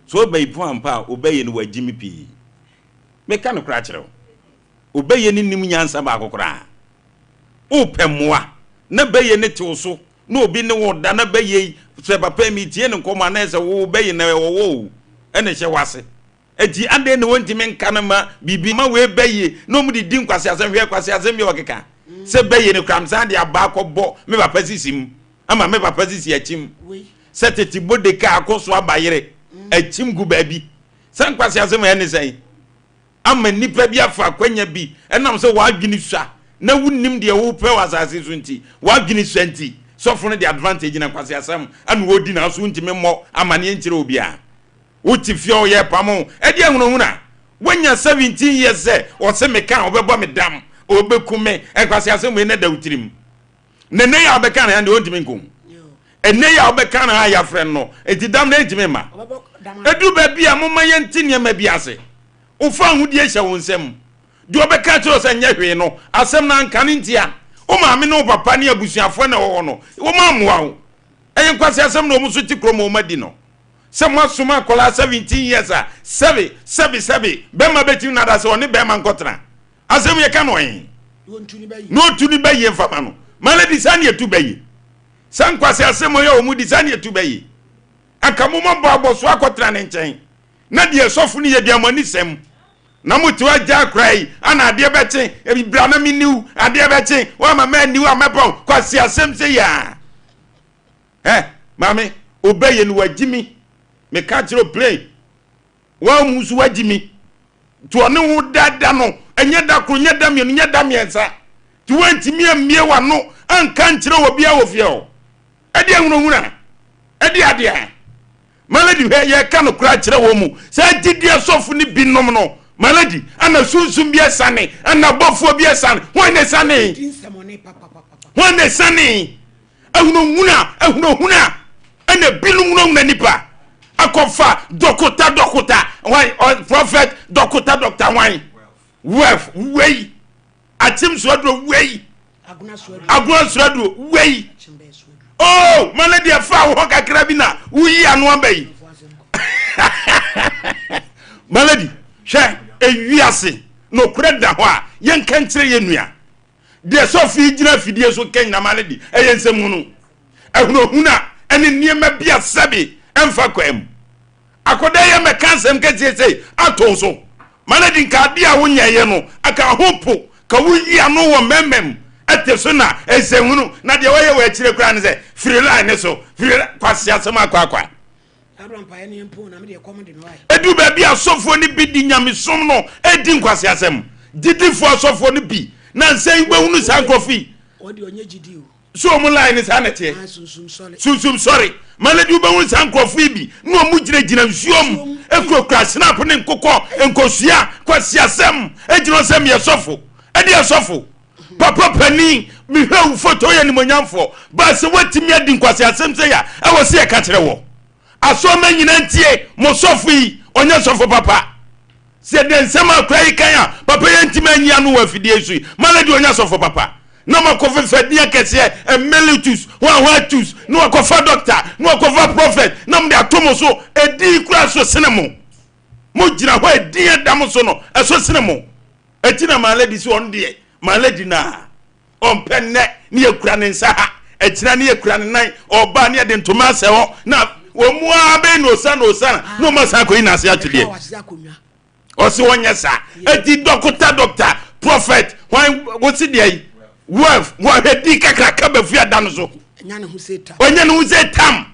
Sɛ ɔyɛ bayifo ampa a, wo bayie no wagye me pii. Meka nokorɛ akyerɛ wo. Wo bayie no nnim nyansa baako koraa. Wopɛ mmoa, na bayie no te wo so, na obi ne wo da, na bayie yi, sɛ papa yi metie ne nkɔmmɔ a, na ɛyɛ sɛ wo bayie no ɛwɔ wo o, ɛna ɛhyɛ w'ase. Enti adɛn na wɔntumi nka no ma biribi ma wei bɛ yie na wɔn de di nkwaseasɛm hwɛ nkwaseasɛm bi a wɔkeka sɛ bɛ yie no koraa mesan de aba akɔbɔ me papa sisi mu ama me papa sisi akyim sɛ tete bode ka akɔ so aba yere akyim gu baabi sɛ nkwaseasɛm a ɛne sɛn ama nnipa bi afa akwanya bi ɛnam sɛ wɔadwene sua na wonnim deɛ wopɛ wɔ asase so nti wɔadwene sua nti sɔfo no de advantage na nkwaseasɛm ɛna wɔdi na so wontumi mmɔ amaneɛ nkyerɛ obiara Wo te fie a ɔyɛ pam wo. Ɛdeɛ hunahuna. Wanya 17 years sɛ ɔse me ka a ɔbɛbɔ me dam, ɔbɛku me. Nkwaseasɛm wei na ɛda wo tirim. Na ɛnɛ yi a wobɛka no ha deɛ ɔntumi nku wo. Ɛnɛ yi a wobɛka no ha a yɛafrɛ no no, enti dam no ɛntumi mma. Ɛduru baabi a momma yɛnte nneɛma bi ase. Wofa ahodie hyɛ wo nsam. Deɛ ɔbɛka akyerɛ wo sɛ nyɛ hwee no, asɛm no anka no ntia. Wo maame ne wo papa ne abusuafoɔ na ɛwɔ hɔ no, wɔammoa wo. Ɛyɛ nkwaseasɛm na wɔn nso te kurom a wɔadi no. Sɛ moasoma akwadaa 17 years a, sɛbe, sɛbe, sɛbe, bɛrima bɛtumi nada sɛ ɔne bɛrima nkɔtena. Asɛm yɛka no ɔhe? Na ɔtu ne bɛyie mfama no. My lady, saa ne ɛtu bɛyie. Saa nkwasi asɛm ɔyɛ wɔn di, saa ne ɛtu bɛyie. Anka mo mabɔ abɔso akɔtena ne nkyɛn. Na deɛ sɔfo no yɛ bia mo ani sɛm. Na mo te hɔ agya akora yi, ana adeɛ bɛkye, ebi bra na menniw, adeɛ bɛkye, wɔama manniw a mɛpɔn, kwasi asɛm sɛ yia. Hɛ maame obɛyɛ no wagyi mi meka kyerɛ o plain wɔn mu nso wagyi mi nti ɔne wo dada no ɛnyɛ da koro nyɛ da mmienu nyɛ da mmiɛnsa nti wɔntumi ammie w'ano anka nkyerɛ wɔ bia wɔ fie hɔ ɛde ahunahuna ɛde adeɛ a malady hwɛ yɛka no koraa kyerɛ wɔn mu sɛ agyidi asɔfo no binom no malady ana sunsum bi asane ana bɔfoɔ bi asane wɔn na ɛsane wɔn na ɛsane Ahunahuna, ahunahuna, ɛna ebinom hunahuna nipa akɔfa dɔkota dɔkota hwan ɔ prɔfɛt dɔkota dɔkta hwan wɛf wei akyem soaduro wei agona soaduro wei oh mana deɛ fa wo hɔ kakra bi na woyi ano aba yi malady hwɛ ewiase nokorɛ da hɔ a yɛnka nkyerɛ yɛn nua Deɛ sɔfo yi gyina afidie so ka nyinaa ma no de, ɛyɛ nsɛmhunu, ahunahuna ne nneɛma bi a sɛbe ɛmfa kwan mu. Akɔda yɛ mɛka asɛm kɛseɛ sei ato wo so. Ma no de nka adeɛ a wonyɛeɛ no aka ho po ka woyi ano wɔ mmarima mu ɛte so na nsɛmhunu na deɛ wɔyɛ wɔ akyire koraa ne sɛ firi line ne so firi kwasi asɛm akɔ akwa. Ɛduru baabi a asɔfoɔ no bi de nyamesom no redi nkwaseasɛm. Gyidifoɔ asɔfoɔ no bi na nsɛ yi wobɛhunu saa nkurɔfo yi. So wɔn line no saa na ɛteɛ? Sunsum sɔre. Malady wobɛhunu saa nkurɔfo yi bi na wɔn gyinagyina nsuo mu kurakura snap ne nkokɔ nkosua kwaseasɛm gyina hɔ sɛ meyɛ sɔfo. Ɛdeɛ sɔfo? Papa panin, mehwɛ wo foto woyɛ animonyamfoɔ, but sɛ woatumi adi nkwaseasɛm sei a, ɛwɔ sɛ yɛka kyerɛ wɔ. Asɔremma nyinaa ntie, mo sɔfo yi, ɔnyɛ sɔfo papa. Sɛ deɛ nsɛm a akora yi kan a, papa yi antumi anyi ano wɔ afidie yi so yi, ma no deɛ ɔnyɛ sɔfo papa. Na moakɔfefa din akɛseɛ, emeritus, hwanhwatus, na wakɔfa doctor, na wakɔfa prophet, na mode ato mo so, edin koraa so sene mo. Mogyina hɔ a edin a ɛda mo so no, ɛso sene mo. Eti na my lady si ɔno deɛ my lady na ɔmpɛ nnɛ ne yɛkura ne nsa ha akyina ne yɛkura ne nan ɔbaa ne yɛde ntoma asɛ hɔ na wɔn mu ara bɛyɛ na osa na osa na wɔn asan akɔyi n'ase atwedeɛ ɔsi wɔnyɛ saa eti dɔkota dɔkta prophet Hwan wosi deɛ yi? Wolf wɔhwɛ di kakraka bɛfua da no so. Ɔnya ne ho sɛ tam. Ɔnya ne ho sɛ tam.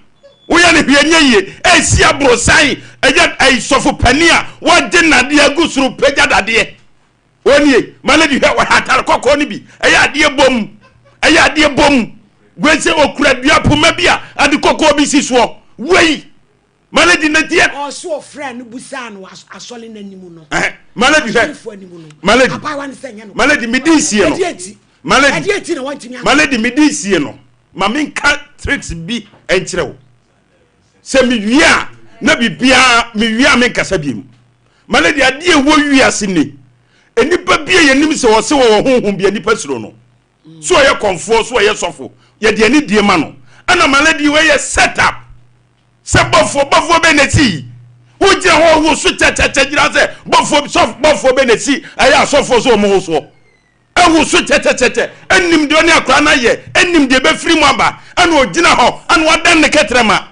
Woyɛ no hwee nyɛ yie. Ɛsi aborosan ɛyɛ ɛyi sɔfo panin a wɔgye nnadeɛ agu soro pagya dadeɛ. Wɔnie ma lady hwɛ wɔhyɛ atare kɔkɔɔ no bi ɛyɛ adeɛ bom ɛyɛ adeɛ bom. Wei sɛ okura dua poma bi a ade kɔkɔɔ bi si soɔ. Wei ma lady na deɛ. Ɔso ɔfrɛ no busaa no asɔre n'anim no. Ɛhɛn ma lady hwɛ Asɔrefoɔ anim no. ma lady Abaayewa no sɛ nyɛ no. ma lady me di nsie no. Ɛdeɛ nti. Ma lady Ɛdeɛ nti na wantumi anka. Ma lady me di nsie no. Ma me nka tricks bi nkyerɛ wo. Sɛ me wie a na biribiara me wie a me nkasa biem. Ma lady adeɛ ɛwɔ wiase ni. Nnipa bi a yɛnim sɛ wɔse wɔwɔ honhom bi a nnipa suro no. So ɔyɛ kɔmfoɔ so ɔyɛ sɔfo yɛde anidie ma no. Ɛna ma lady wei yɛ set up. Sɛ bɔfoɔ bɔfoɔ bɛ na esi yi. Wogyina hɔ woso kyɛkyɛkyɛ gyina sɛ bɔfoɔ sɔfo bɔfoɔ bɛ na esi ɛyɛ asɔfoɔ so wɔn wosoɔ. Ɛwoso kyɛkyɛkyɛkyɛ, ɛnnim deɛ ɔne akwadaa no ayɛ, ɛnnim deɛ ɛbɛfiri mu aba, ɛna ɔgyina hɔ, ɛna wadan ne kɛtrɛma.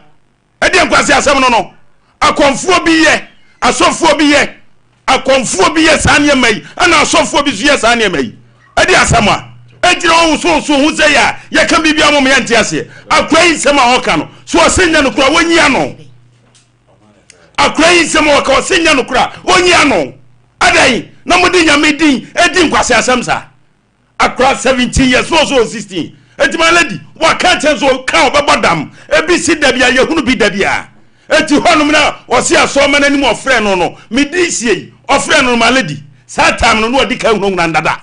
Ɛdeɛ nkwaseasɛm no no, akɔmfoɔ bi yɛ, asɔfoɔ bi yɛ, akɔmfoɔ bi yɛ saa nneɛma yi, ɛna asɔfoɔ bi nso yɛ saa nneɛma yi. Ɛdeɛ asɛm a ɛgyina hɔ wosowoso ho sɛ yɛ a yɛka biribi a mom yɛnte aseɛ. Akwadaa yi nsɛm a ɔka no, so ɔse nyɛ no koraa wɔnyi ano. Akora yi nsɛm a ɔka ɔse nyɛ nokora a ɔnyi ano. Adɛn na mode Nyame din ɛdi nkwaseasɛm saa? Akora 17 years na ɔsɛ ɔwɔ 16. Enti my lady, waka akyerɛ sɛ ɔka ɔbɛbɔ dam. Ebi si da bi a yɛhunu bi da bi a. Enti hɔnom na ɔse asɔrema no anim ɔfrɛ no no, medi sie yi, ɔfrɛ no no my lady. Saa time no na wadi kan hunahuna no dada.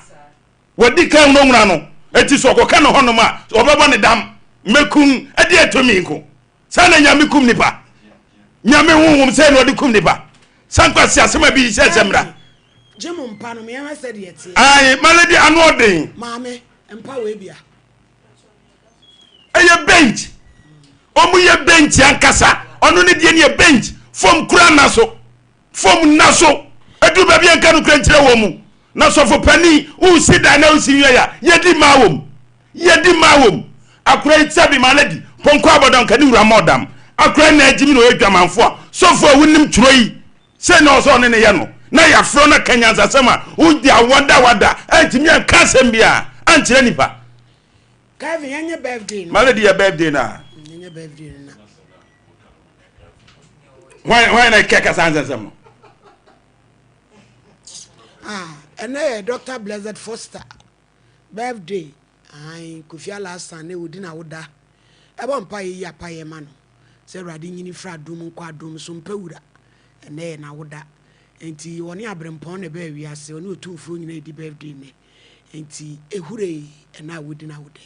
Wadi kan hunahuna no. Enti sɛ ɔkɔka no hɔnom a, ɔbɛbɔ ne dam. Mɛkum, ɛdeɛ tumi nko. Sɛ na Nyame kum nipa. Nyame honhom sɛ na ɔde kum nipa. Sɛ nkwasi asɛm a bi sɛ sɛ mmra. Gye mo mpa no meɛhwɛ sɛ deɛ teɛ. Ayi malady ano ɔden. Maame mpa wei bia. Ɛyɛ bench. Ɔmo yɛ bench ankasa. Ɔno ne deɛ ne yɛ bench. Fam kura nna so. Fam nna so. Ɛduru baabi a nka nokorɛ nkyerɛ wɔn mu. Na sɔfo panin, wosi dan na wosi nwiɛ a, yɛdi mmaa wɔ mu. Yɛdi mmaa wɔ mu. Akora yi sɛbi malady, pɔnkɔ abɔdam ka ne wura mmɔ dam. Akora yi na agyimi na ɔyɛ dwamanfo a, sɔfo a wonim twerɛ yi, sei na ɔsɛ ɔne ne yɛ no. Na yɛafrɛ no aka nyansasɛm a, wodi awadawada, antumi anka asɛm biara ankyerɛ nipa. Kevin, yɛnyɛ birthday no. Malady yɛ birthday no a. Yɛnyɛ birthday no na. Hwan hwan na ɛkɛ kasa nsɛnsɛm no? Ah, ɛnɛ yɛ Dr. Blessed Foster birthday. Ayi, Kofi Alhassan ne odi na woda. Ɛbɔ mpa yɛ yi apa yɛ ma no. Sɛ Awurade nyini fra adom nkɔ adom so mpa wura. Ɛnɛ yɛ na woda. Enti wɔne abrempɔn na ɛbɛɛ wiase, ɔne otumfuo nyina edi birthday nɛ. Enti ehuree ɛnɛ a wodi na woda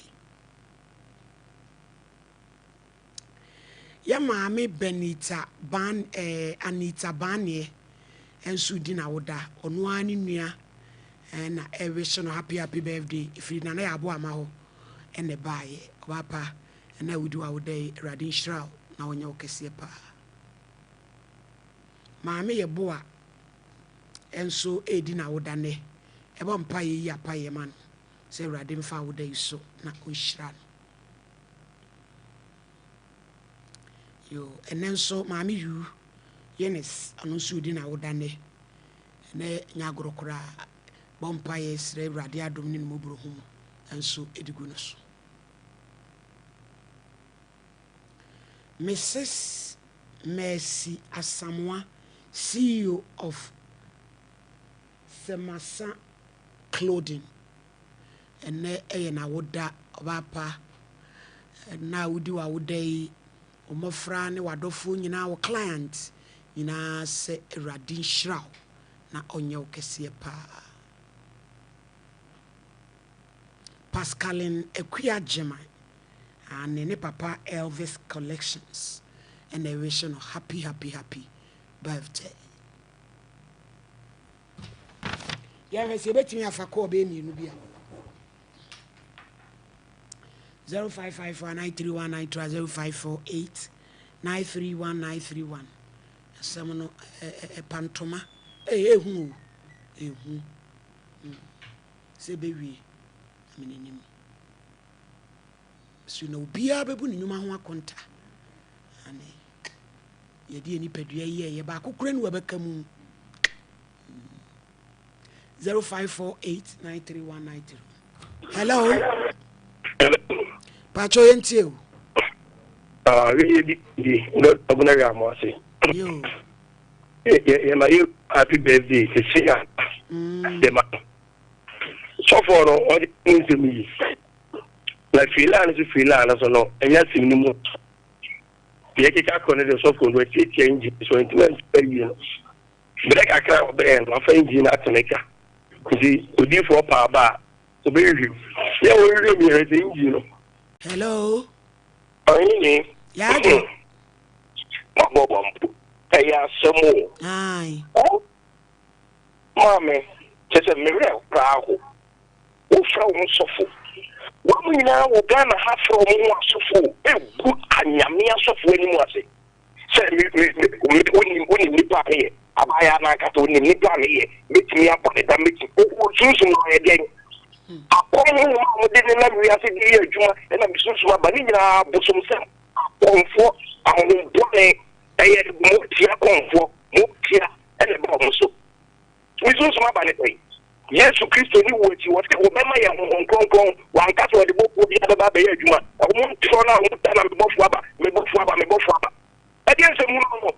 yi. Yɛ maame Benita Ban eh, Anita Banneɛ nso redi n'awoda. Ɔno ara ne nua eh, na ɛrewihye no happy happy birthday. Ɛfiri Nana Yaa Aboama hɔ na ɛbaeɛ. Ɔbaa pa, ɛnɛ a wodi w'awoda yi, Awurade nhyira wo na ɔnyɛ wo kɛseɛ paa. Maame Yeboah nso redi n'awoda nnɛ. Ɛbɔ mpaeɛ yi apaeɛ ma no sɛ Awurade mfa awoda yi so na ɔnhyira no. Yoo, ɛnnɛ nso Maame Yu Eunice, ɔno nso redi n'awoda nnɛ. Ɛnnɛ nyɛ agorɔ koraa. Bɔ mpaeɛ srɛ Awurade adom ne ne mmɔborɔhunu nso de gu no so. Mrs. Mercy Asamoah, CEO of Semasa Clothing. Ɛnnɛ yɛ n'awoda, ɔbaa pa. Ɛnnɛ a wodi w'awoda yi, wo mmɔfra ne w'adɔfoɔ nyinaa, wo client nyinaa sɛ Awurade nhyira wo na ɔnyɛ wo kɛseɛ paa. Pascaline Akua Gyimah ne ne papa Elvis Collections na ɛwehye no happy happy happy birthday. Yɛhwɛ sɛ yɛbɛtumi afa kɔɔ bɛyɛ mmienu bi a. 0554 931 0548 931 931 asɛm no ɛpa ntoma ɛhu o ɛhu sɛ ɛbɛwie na menanim so na obiara bɛbu ne nnwuma ho akonta ane yɛde yɛ nipadua yi yɛyɛ baako kora ne wabɛka mu. 0548 93190. Hello. Pacho yɛntie o. Ah, yɛ di di ɔbɛna yɛ amo ase. Yo. Yɛ yɛ ma yɛ happy birthday sisi a. Yɛ ma sɔfo no ɔde ne nsɛm yi. Na fila no so fila no so no ɛnyɛ asɛm no mu. Deɛ ɛkeka kɔ no deɛ sɔfo no atiatia engine so ntoma ntoma yie no. Berɛ kakra a ɔbɛyɛ no wafa engine no atene ka. Nti odiifoɔ paa ba a ɔbɛhwehwɛ mu. Yɛ wɔhwehwɛ mu yɛhwɛ sɛ engine no. Hello. Ɔhene ni. Yaadwo. Mabɔ bɔ mpo. Ɛyɛ asɛm o. Ae. Maame, kyɛ sɛ me werɛ koraa ho. Wofrɛ wo ho sɔfo. Wɔn nyinaa wɔ Ghana ha frɛ wɔn ho asɔfo o. Egu anyame asɔfo anim ase. Sɛ me me me wonim wonim nipa a meyɛ. Abaayaa no ankasa onim nipa a meyɛ. Mɛtumi abɔ ne dam mɛtumi. Sunsum no ɔyɛ dɛn? Akɔm honhom a wɔde nenam wiase de yɛ adwuma ɛna me sunsum aba ne nyinaa bosomsɛm akɔmfoɔ ahonhom bɔne ɛyɛ motia kɔmfoɔ motia ɛna ɛba wɔn so. Me sunsum aba ne sɛn? Yesu Kristo ne wu akyi wɔse wɔbɛma yɛn honhom kronkron wanka sɛ ɔde bɔfoɔ biara bɛba abɛyɛ adwuma wɔn ntorɔ no a wɔn ta na me bɔfoɔ aba me bɔfoɔ aba me bɔfoɔ aba Ɛdeɛn nsɛm hunu no?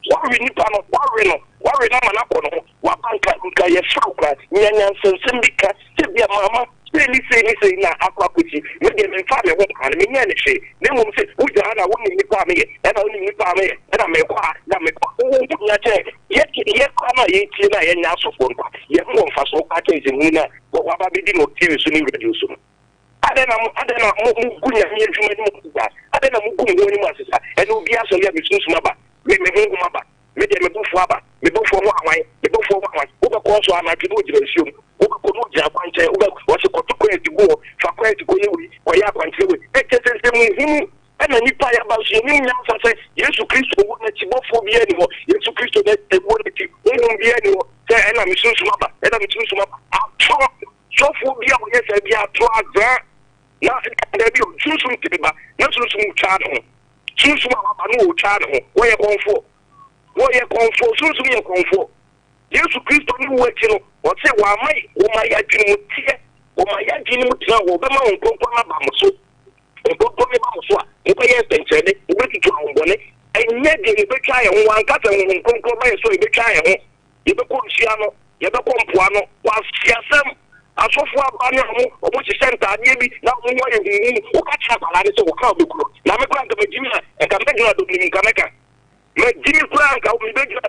Woawe nipa no, woawe no, woawe no ama no akɔ ne ho, waba nka nka yɛfrɛ wo koraa, nya nyansasɛm bi ka, sɛ bia mama sei ne sei ne sei na akɔ akɔsi, me deɛ memfaa me ho maa no, menyɛɛ no hwee, na mmom sɛ wogya ha na wonim nipa a meyɛ, ɛna wonim nipa a meyɛ, ɛna mekɔ a na mekɔ a, wo ho hia kyɛn yɛ yɛ koraa no a yɛtie no a yɛnyɛ asɔfoɔ no koraa, yɛn ho wɔ mfasoɔ koraa kyɛn nsɛmhunu no a waba abɛdi no TV so ne radio so no. Adɛn na mo, adɛn na mo, mogu Nyame adwuma anim ase saa? Adɛn na mogu mo ho anim ase saa? Ɛnna obi asɔre a me sunsum aba, me, me honhom aba, me deɛ me bɔfoɔ aba, me bɔfoɔ ho ahwan, me bɔfoɔ ho ahwan. Wobɛkɔ nso anadwo na ogyina nsuo mu, wobɛkɔ na ogyina kwankyɛn, wobɛ, wɔse kɔto kɔɛt gu hɔ, fa kɔɛt kɔyɛ wei, kɔyɛ akwankyerɛ wei. Ɛkyɛ sɛ nsɛmhunu ɛna nnipa a yɛaba nso yɛnim nyansa sɛ Yesu Kristo wɔ n'akyi, bɔfoɔ biara nni hɔ, Yesu Kristo na ɛwɔ n'akyi, honhom biara nni hɔ sɛ ɛna me sunsum aba, ɛna me sunsum aba. Atorɔ! Sɔfoɔ bi a ɔyɛ saa bi ato azaa na daabi o, sunsum tumi ba na sunsum twaa ne ho. Sunsum a waba no ɔtwaa ne ho. Wɔyɛ kɔnfoɔ. Wɔyɛ kɔnfoɔ. Sunsum yɛ kɔnfoɔ. Yesu Kristo ne wu akyi no, ɔse wɔama wɔma yɛadwene mu teɛ, wɔma yɛadwene mu tena hɔ, wɔbɛma wɔn kronkron no aba mo so. Kronkron no ba mo so a, mobɛyɛ nsɛnkyerɛnne, mobɛtutu ahombɔne. Ɛnyɛ deɛ yɛbɛtwa yɛn ho, wanka sɛ Honhom Kronkron ba yɛn so a yɛbɛtwa yɛn ho. Yɛbɛkɔ nsuo ano, yɛbɛkɔ mpoano. Kwaseasɛm! Asɔfoɔ aba ne wɔn, wɔhyehyɛ ntaadeɛ bi na wɔn ho ayɛ huhuhu. Woka kyerɛ akwadaa no sɛ wɔka a ɔbɛku no. Na me koraa nka magyimi a, nka mɛgyina dɔm no mu nka mɛka. Magyimi koraa nka mebɛgyina.